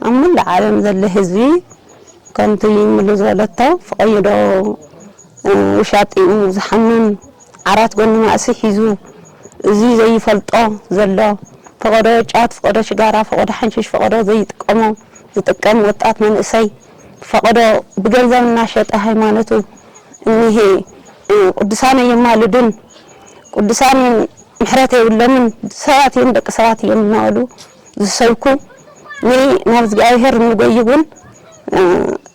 ኣብ ሙሉእ ዓለም ዘሎ ህዝቢ ከምቲ ሙሉ ዝበለቶ ፈቐይዶ ውሻጢኡ ዝሓምም ዓራት ጎኒ ማእሲ ሒዙ እዚ ዘይፈልጦ ዘሎ ፈቐዶ ጫት፣ ፈቐዶ ሽጋራ፣ ፈቐዶ ሓንሽሽ፣ ፈቐዶ ዘይጥቀሞ ዝጥቀም ወጣት መንእሰይ ፈቐዶ ብገንዘብ እናሸጠ ሃይማኖቱ እኒሄ ቅዱሳን ኣየማልዱን ቅዱሳን ምሕረት የብሎምን ሰባት እዮም ደቂ ሰባት እዮም እናበሉ ዝሰብኩ ናይ ናብ እግዚኣብሔር እንጎዩ እውን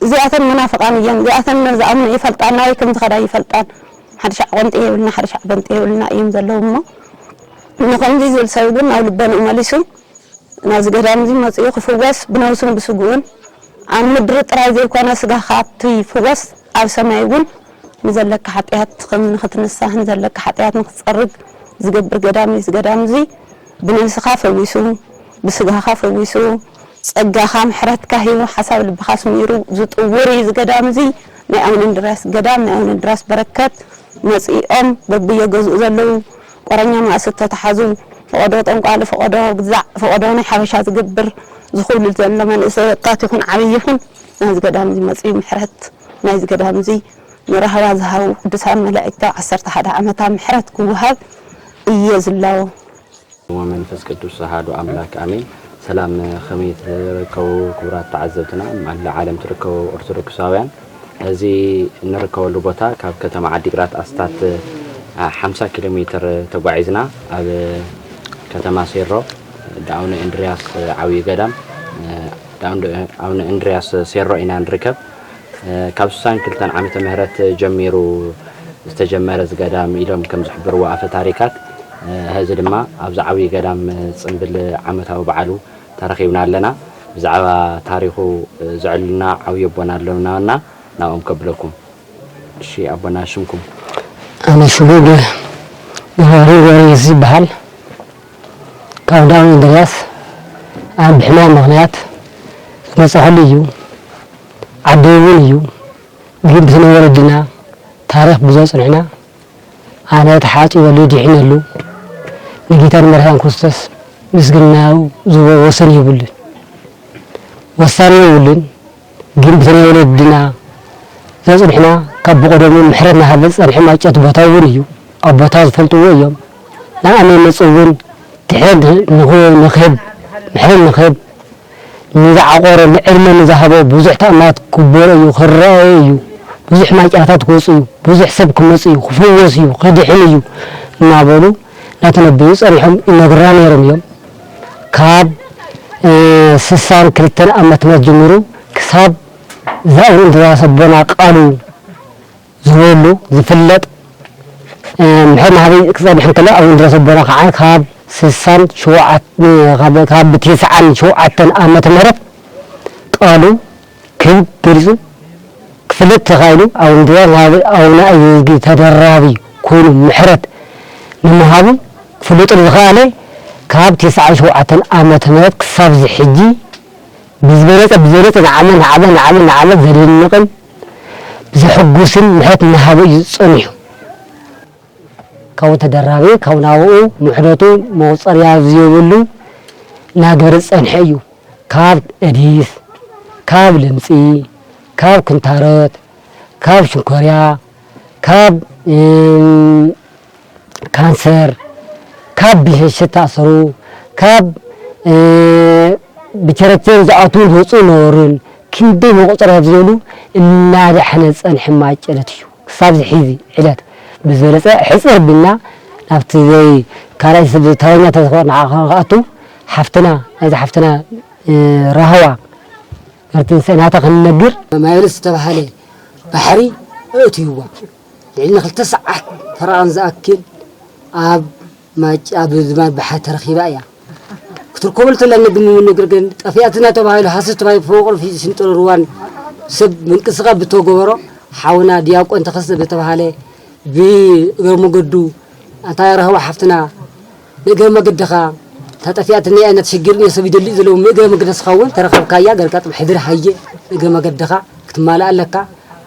እዚኣተን መናፍቃን እየን እዚኣተን ዝኣምኑ ይፈልጣን ናበይ ከም ዝኸዳ ይፈልጣን ሓደ ሻዕ ቆንጢ የብልና ሓደ ሻዕ በንጢ የብልና እዮም ዘለዉ እሞ ንከምዚ ዝብል ሰብ ግን ናብ ልበንኡ መሊሱ ናብዚ ገዳም እዚ መፂኡ ክፍወስ ብነብሱን ብስግኡን ኣብ ምድሪ ጥራይ ዘይኮነ ስጋኻ ኣብቲ ይፍወስ ኣብ ሰማይ እውን ንዘለካ ሓጢኣት ከም ንክትንሳህ ንዘለካ ሓጢኣት ንክትፀርግ ዝገብር ገዳም እዩ። እዚ ገዳም እዚ ብነብስኻ ፈዊሱ ብስጋኻ ፈዊሱ ጸጋኻ ምሕረትካ ሂቡ ሓሳብ ልብኻ ስሚሩ ዝጥውር እዩ። እዚ ገዳም እዚ ናይ ኣቡነ እንድርያስ ገዳም፣ ናይ ኣቡነ እንድርያስ በረከት መጺኦም በብየገዝኡ ዘለዉ ቆረኛ መኣሰት ተተሓዙ፣ ፈቐዶ ጠንቋሊ፣ ፈቐዶ ግዛዕ፣ ፈቐዶ ናይ ሓበሻ ዝገብር ዝኹሉ ዘሎ መንእሰይ፣ ወጣት ይኹን ዓብዪ ይኹን ናይዚ ገዳም እዚ መጺኡ ምሕረት ናይዚ ገዳም እዚ ንራህዋ ዝሃቡ ቅዱሳን መላእክቲ ኣብ ዓሰርተ ሓደ ዓመታ ምሕረት ክወሃብ እየ ዝላቦ። ወመንፈስ ቅዱስ ኣሃዱ ኣምላክ ኣሜን። ሰላም፣ ከመይ ትርከቡ ክቡራት ተዓዘብትና፣ ኣብ መላእ ዓለም ትርከቡ ኦርቶዶክሳውያን? እዚ እንርከበሉ ቦታ ካብ ከተማ ዓዲግራት ኣስታት ሓምሳ ኪሎ ሜትር ተጓዒዝና ኣብ ከተማ ሴሮ እንዳ ኣቡነ እንድርያስ ዓብዪ ገዳም፣ እንዳ ኣቡነ እንድርያስ ሴሮ ኢና ንርከብ። ካብ ስሳን ክልተን ዓመተ ምህረት ጀሚሩ ዝተጀመረ እዚ ገዳም ኢሎም ከም ዝሕብርዎ ኣፈ ታሪካት፣ ሕዚ ድማ ኣብዚ ዓብዪ ገዳም ጽንብል ዓመታዊ በዓሉ ተረኺብና ኣለና። ብዛዕባ ታሪኹ ዘዕሉልና ዓብዪ ኣቦና ኣለውና እና ናብኦም ከብለኩም። እሺ ኣቦና ሽምኩም? ኣነ ሽሙ ገ-፣ ገባሪ ገብረየሱስ ይበሃል። ካብ እንዳ ኣቡነ እንድርያስ ኣብ ብሕማም ምኽንያት ዝመጻኹሉ እዩ። ዓደይ እውን እዩ። ግን ብስነ ወለድና ታሪኽ ብዙ ኣጽኒዕና፣ ኣነ ተሓጺበሉ ድሒነሉ፣ ንጌታን መድሓን ክርስቶስ ምስግናው ዝህቦ ወሰን የብሉን። ወሳኒ የብሉን። ግን ብስነ ወለድና ዘጽኒሕና ካብ ብቐደሙ ምሕረት እናሃበ ዝጸንሐ ማጨት ቦታ እውን እዩ። ኣቦታት ዝፈልጥዎ እዮም። ንኣነ መጽእ እውን ድሕረት ንኽ-፣ ንኽህብ፣ ምሕረት ንኽህብ ንዝዓቖረ፣ ንዕድመ ንዝሃቦ ብዙሕ ተኣምራት ክግበሮ እዩ፣ ክረኣዮ እዩ። ብዙሕ ማይጨናታት ክወጽእ እዩ፣ ብዙሕ ሰብ ክመጽእ እዩ፣ ክፍወስ እዩ፣ ክድሕን እዩ እናበሉ እናተነበዩ ጸኒሖም ይነግሩና ነይሮም እዮም። ካብ፣ እ፣ ስሳን ክልተን ዓመተ ምህረት ጀሚሩ ክሳብ እዛ እውን ድራስ ኣቦና ቃሉ ዝበሉ ዝፍለጥ፣ እ፣ ምሕር ናህሪ ክጸንሕ እንከሎ፣ ኣብ እንድረስ ኣቦና ከዓ ካብ ስሳን ሸውዓት-፣ ካብ፣ ካብ ትስዓን ሸውዓተን ዓመተ ምህረት ቃሉ ክብ ገሊጹ ክፍለጥ ተኻኢሉ። ኣብ እንድረስ ናህሪ ኣቡነ ኣየዝጊ ተደራቢ ኮይኑ ምሕረት ንምሃቡ ክፍለጡ ዝኸኣለ ካብ ትስዓን ሸውዓተን ዓመተ ምህረት ክሳብ እዚ ሕጂ ብዝበለጸ፣ ብዝበለጸ ንዓመት፣ ንዓመት፣ ንዓመት፣ ንዓመት ዘደንቕን ዘሐጉስን ምሕረት እናሃበ እዩ ጸኒሑ። ካብኡ ተደራቢ፣ ካብ ናብኡ ምሕረቱ መቑጸርያ ዘይብሉ እናገበረ ዝጸንሐ እዩ። ካብ ኤድስ፣ ካብ ለምጺ፣ ካብ ክንታሮት፣ ካብ ሽንኮርያ፣ ካብ፣ እም፣ ካንሰር፣ ካብ ብሽሽት ዝተኣሰሩ፣ ካብ፣ እ፣ ብቸረቸር ዝኣትዉ ዝወፁ ነበሩን፣ ክንደይ መቑፀርያ ዝደሉ እናድሓነ ዝፀንሐ ማጨለት እዩ። ክሳብ ዝሕዚ ዕለት ብዝበለፀ ሕፅር ቢልና ናብቲ ዘይ ካልኣይ ሰብ ተረኛ ተዝኮ ንዓ ክኣቱ ሓፍትና፣ ናይዚ ሓፍትና፣ እ፣ ራህዋ ገርትንሰ ናታ ክንነግር። ማይልስ ዝተባህለ ባሕሪ ኣእትይዋ። ልዕሊ ንክልተ ሰዓት ፈረቓን ዝኣክል ኣብ ማጭ-፣ ኣብ ዝማድ ባሕሪ ተረኺባ እያ። ክትርከበሉ ተላ ነግም ነገር ግን ጠፊኣትና ተባሂሉ ሃስስ ተባሂሉ ፍቕሪ ፊት ሽንጥሮ ሩዋን ሰብ ምንቅስቓስ ብተገበሮ ሓውና ዲያቆን ተኸስተ ዝተባህለ ብእግረ መገዱ ኣንታ ረህዋ ሓፍትና ንእግረ መገድኻ ተጠፊኣትኒ እያ፣ እናተሸገርኒ እየ፣ ሰብ ይደልእ ዘለዉ ምእግረ መገድኻ እውን ተረኸብካያ፣ ገርጋጥም ሕድሪ ሃየ ንእግረ መገድኻ ክትማልእ ኣለካ።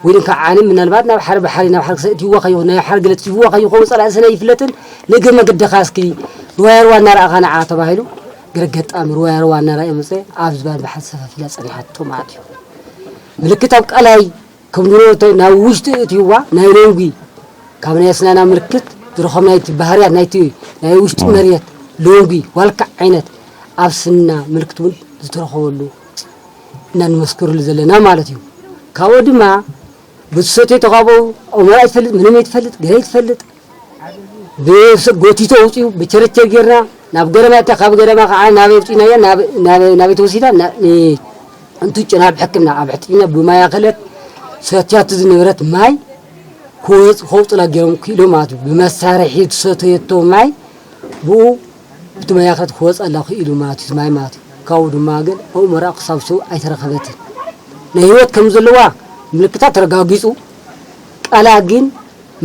ወይ ድማ ዓንም ምናልባት ናብ ሓደ ባሕሪ፣ ናብ ሓደ ክሰእትይዋ ከይኾ-፣ ናብ ሓደ ገለ ትይዋ ከይኸውን ጸላኢ ሰነ ኣይፍለጥን። ንእግረ መገድኻ እስኪ ሩዋያ ሩዋ እናረኣኻ ንዓ ተባሂሉ፣ ገረገጣሚ ሩዋያ ሩዋ እናረኣየ መጸ፣ ኣብ ዝባን ባሕሪ ሰፋፊላ ጸኒሓቶ ማለት እዩ። ምልክት ኣብ ቃላይ ከም ድሮ እቶ ናብ ውሽጢ እትይዋ ናይ ሎንጉ ካብ ናይ ኣስናና ምልክት ዝረኸብናዮ እቲ ባህርያት ናይቲ ናይ ውሽጢ መሬት ሎንጉ ዋልካ ዓይነት ኣብ ስና ምልክት እውን ዝተረኸበሉ እና ንመስክርሉ ዘለና ማለት እዩ። ካብኡ ድማ ብትሰትዮ ተኻበው ኦመራ ይትፈልጥ፣ ምንም ይትፈልጥ፣ ገለ ይትፈልጥ፣ ብሰብ ጎቲቶ ኣውፅኡ ብቸረቸር ጌርና ናብ ገረማ እታ፣ ካብ ገረማ ከዓ ናበይ ኣውፂእናያ? ናብ፣ ናብ፣ ናበይ ተወሲዳ? ና-፣ ን-፣ እንትጭ ናብ ሕክምና ኣብ ሕክምና ብማይ ኣኸለት ሰትያቱ ዝነበረት ማይ ክወፅ-፣ ከውፅላ ገይሮም ክኢሉ ማለት እዩ። ብመሳርሒ ዝሰተየቶ ማይ ብኡ እቲ ማይ ኣኸለት ክወፀላ ክኢሉ ማለት እዩ። እቲ ማይ ማለት እዩ። ካብኡ ድማ ግን ኣብኡ መርኣ ክሳብ ሰው ኣይተረኸበትን። ናይ ህይወት ከም ዘለዋ ምልክታት ተረጋጊፁ። ቃላ ግን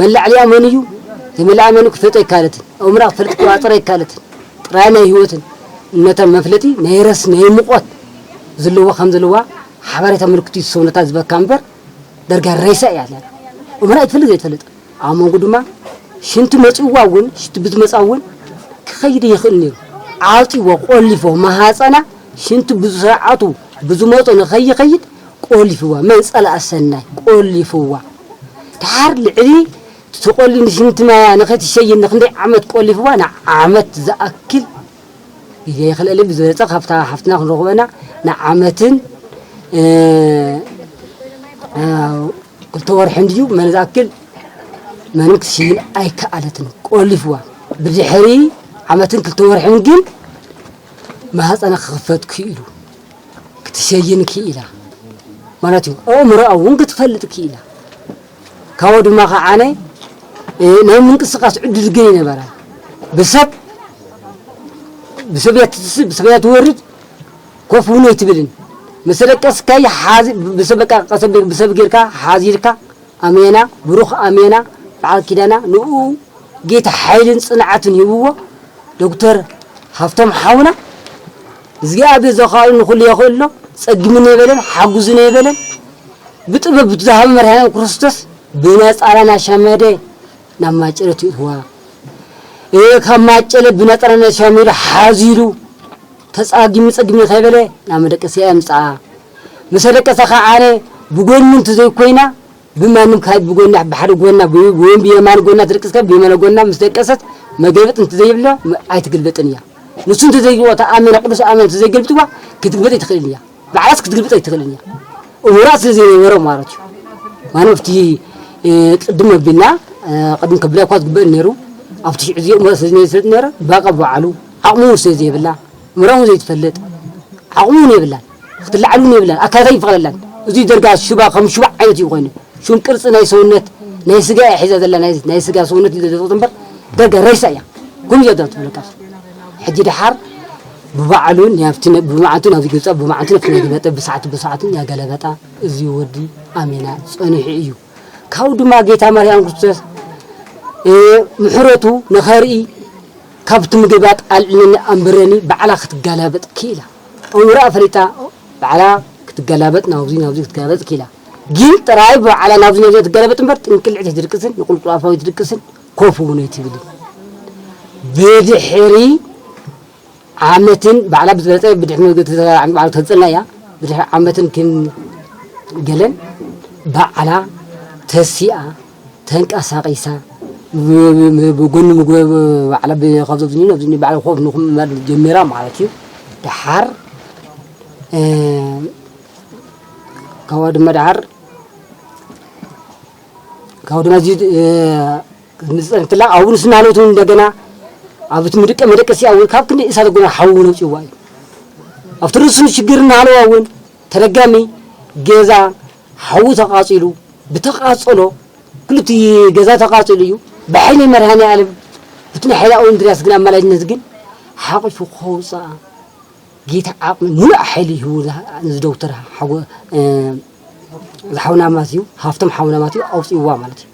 መላዕሊኣ መን እዩ? ዘይመላዓ መን ክፈልጦ ኣይካለትን። ኣብ ምራቕ ፈልጥ ክዋፅር ኣይካለትን። ጥራይ ናይ ህይወትን እምነታን መፍለጢ ናይ ረስ ናይ ሙቐት ዘለዋ ከም ዘለዋ ሓበሬታ ምልክቱ እዩ ሰውነታ ዝበካ እምበር ደርጋ ሬሳ እያ ኣላ። እምራ ኣይትፈልጥ ዘይትፈልጥ። ኣብ መንጎ ድማ ሽንቲ መፂእዋ እውን፣ ሽንቲ ብዝመፃ እውን ክኸይድ ይኽእል ነይሩ። ዓፂዎ፣ ቆሊፎ፣ ማሃፀና ሽንቲ ብስርዓቱ ብዝመፆ ንኸይኸይድ ቆሊፍዋ። መን ጸላእ ሰናይ ቆሊፍዋ። ድሓር ልዕሊ ተቖሊ ንሽንቲ ማያ ንኸትሸይን ንኽንደይ ዓመት ቆሊፍዋ፣ ንዓመት ዝኣክል ይኽእለለ ብዝበለጸ ካብታ ሓፍትና ክንረኽበና ንዓመትን፣ እ፣ እ፣ ክልተ ወርሕን ድዩ መን ዝኣክል ምንም ክትሽይን ኣይከኣለትን፣ ቆሊፍዋ። ብድሕሪ ዓመትን ክልተ ወርሕን ግን ማህፀና ክኽፈት ክኢሉ፣ ክትሸይን ክኢላ ማለት እዩ። ኣእምሮኣ እውን ክትፈልጥ ክኢላ። ካብኡ ድማ ከዓነ፣ እ፣ ናይ ምንቅስቃስ ዕድል ግን ይነበራ። ብሰብ፣ ብሰብ እያ ትትስእ፣ ብሰብ እያ ትወርድ፣ ኮፍ እውን ኣይትብልን። ምስ ደቀስካይ ሓዚ፣ ብሰብ በቃ ቀሰብ፣ ብሰብ ጌርካ ሓዚልካ፣ ኣሜና፣ ብሩኽ ኣሜና፣ በዓል ኪዳና፣ ንኡ ጌታ ሓይልን ጽንዓትን ይብዎ። ዶክተር ሃፍቶም ሓውና፣ እግዚኣብሔር ዘኻእሎ ንኹሉ የኽእሎ። ጸግምኒ የበለን፣ ሓጉዝኒ የበለን። ብጥበብ ብዝሃበ መድኃኔዓለም ክርስቶስ ብነጻላ ናሻመደ ናብ ማጨለት ይእትዋ። እ፣ ካብ ማጨለ ብነጻላ ናሻመደ ሓዚሉ ተጻጊምኒ ጸጊምኒ ከይበለ ናብ መደቀስያ የምጽኣ። ምስ ደቀሰ ከዓነ ብጎኑ እንተዘይኮይና ብማንም ካብ ብጎና ብሓደ ጎና ብ-፣ ወይም ብየማን ጎና ትደቅስ ካብ ብየማን ጎና ምስ ደቀሰት መገልበጥ እንተዘይብሎ ም-፣ ኣይትገልበጥን እያ። ንሱ እንተዘይግልቦ እታ ኣሜና ቅዱስ ኣሜና እንተዘይገልብጥዋ ክትግልበጥ ኣይትኽእልን እያ። ባዕላስ ክትግልበጥ ኣይትኽእልን እያ። እውራ ስለ ዘይነበረ ማለት እዩ። ማንም ኣብቲ፣ እ፣ ቅድም ኣቢልና፣ እ፣ ቅድም ከብላ እኳ ዝግበእ ነይሩ። ኣብቲ ሽዑ እዚ እምሮ ስለ ዘይፈልጥ ነይረ፣ ባቃ ባዕሉ ዓቕሙ ስለ ዘይብላ፣ እምራውን ዘይትፈልጥ፣ ዓቕሙ እውን የብላን። ክትለዓል እውን የብላን። ኣካላታ ይፈቕደላን። እዚ ደርጋ ሽባ ከም ሽባ ዓይነት እዩ ኮይኑ። ሽም ቅርጺ ናይ ሰውነት፣ ናይ ስጋ እያ ሒዛ ዘላ፣ ናይ፣ ናይ ስጋ ሰውነት እዩ ዘዘውት እምበር፣ ደርጋ ሬሳ እያ። ከምኡ እያ ትብለካ። ሕጂ ደሓር ብባዕሉን ናብቲ ነ-፣ ብመዓልቱ ናብዚ ገጻ፣ ብመዓልቱ ናብቲ ናይ ገለበጠ፣ ብሰዓቱ ብሰዓቱ ያገለበጣ። እዚ ወዲ ኣሜና ጸኒሑ እዩ። ካብኡ ድማ ጌታ ማርያም ክርስቶስ፣ እ፣ ምሕረቱ ንኸርኢ ካብቲ ምግባት ኣልዕለኒ ኣንብረኒ ባዕላ ክትገላበጥ ክኢላ። ኣእምሮኣ ፈሊጣ ባዕላ ክትገላበጥ ናብዚ ናብዚ ክትገላበጥ ክኢላ። ግን ጥራይ ባዕላ ናብዚ ናብዚ ትገላበጥ እምበር ጥንቅልዕት ኣይትድቅስን፣ ንቁልቁል ኣፋዊ ትድቅስን፣ ኮፍ እውን ኣይትብልን። ብድሕሪ ዓመትን ባዕላ ብዝበለጸ ብድሕሪ መገዲ ተዘራርዓን ባዕላ ተገልጸልና እያ። ብድሕሪ ዓመትን ክን ገለን ባዕላ ተሲኣ ተንቀሳቒሳ ብ-፣ ብ-፣ ብጎኒ ምግቢ ባዕላ ብ-፣ ካብዚ ኣብዚ ኣብዚ ባዕላ ኮፍ ንኹም ማለት ጀሚራ ማለት እዩ። ደሓር፣ እ፣ ካብኡ ድማ ደሓር ካብኡ ድማ እዚ፣ እ፣ ንጸንትላ ኣብኡ ንስና ሃለውት እውን እንደገና ኣብ እቲ ምድቀ መደቀሲ እውን ካብ ክንዲ እሳተ ጎመራ ሓዊ ነውጽእዋ እዩ። ኣብቲ ርእሱ ሽግር እናሃለዋ እውን ተደጋሚ ገዛ ሓዊ ተቓጺሉ፣ ብተቓጸሎ ክልቲ ገዛ ተቓጺሉ እዩ። ብሓይሊ መድኃኔ ዓለም ብቲ ናይ ሓይሊ ኣቡነ እንድርያስ ግን ኣማላጅነት ግን ሓቂፉ ከውፅኣ ጌታ ዓቕሚ ሙሉእ ሓይሊ ይህቡ። ንዚ ዶክተር ሓጎ-፣ እ፣ ዝሓውና ማትዩ፣ ሃፍቶም ሓውና ማትዩ ኣውፅእዋ ማለት እዩ።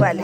ባለ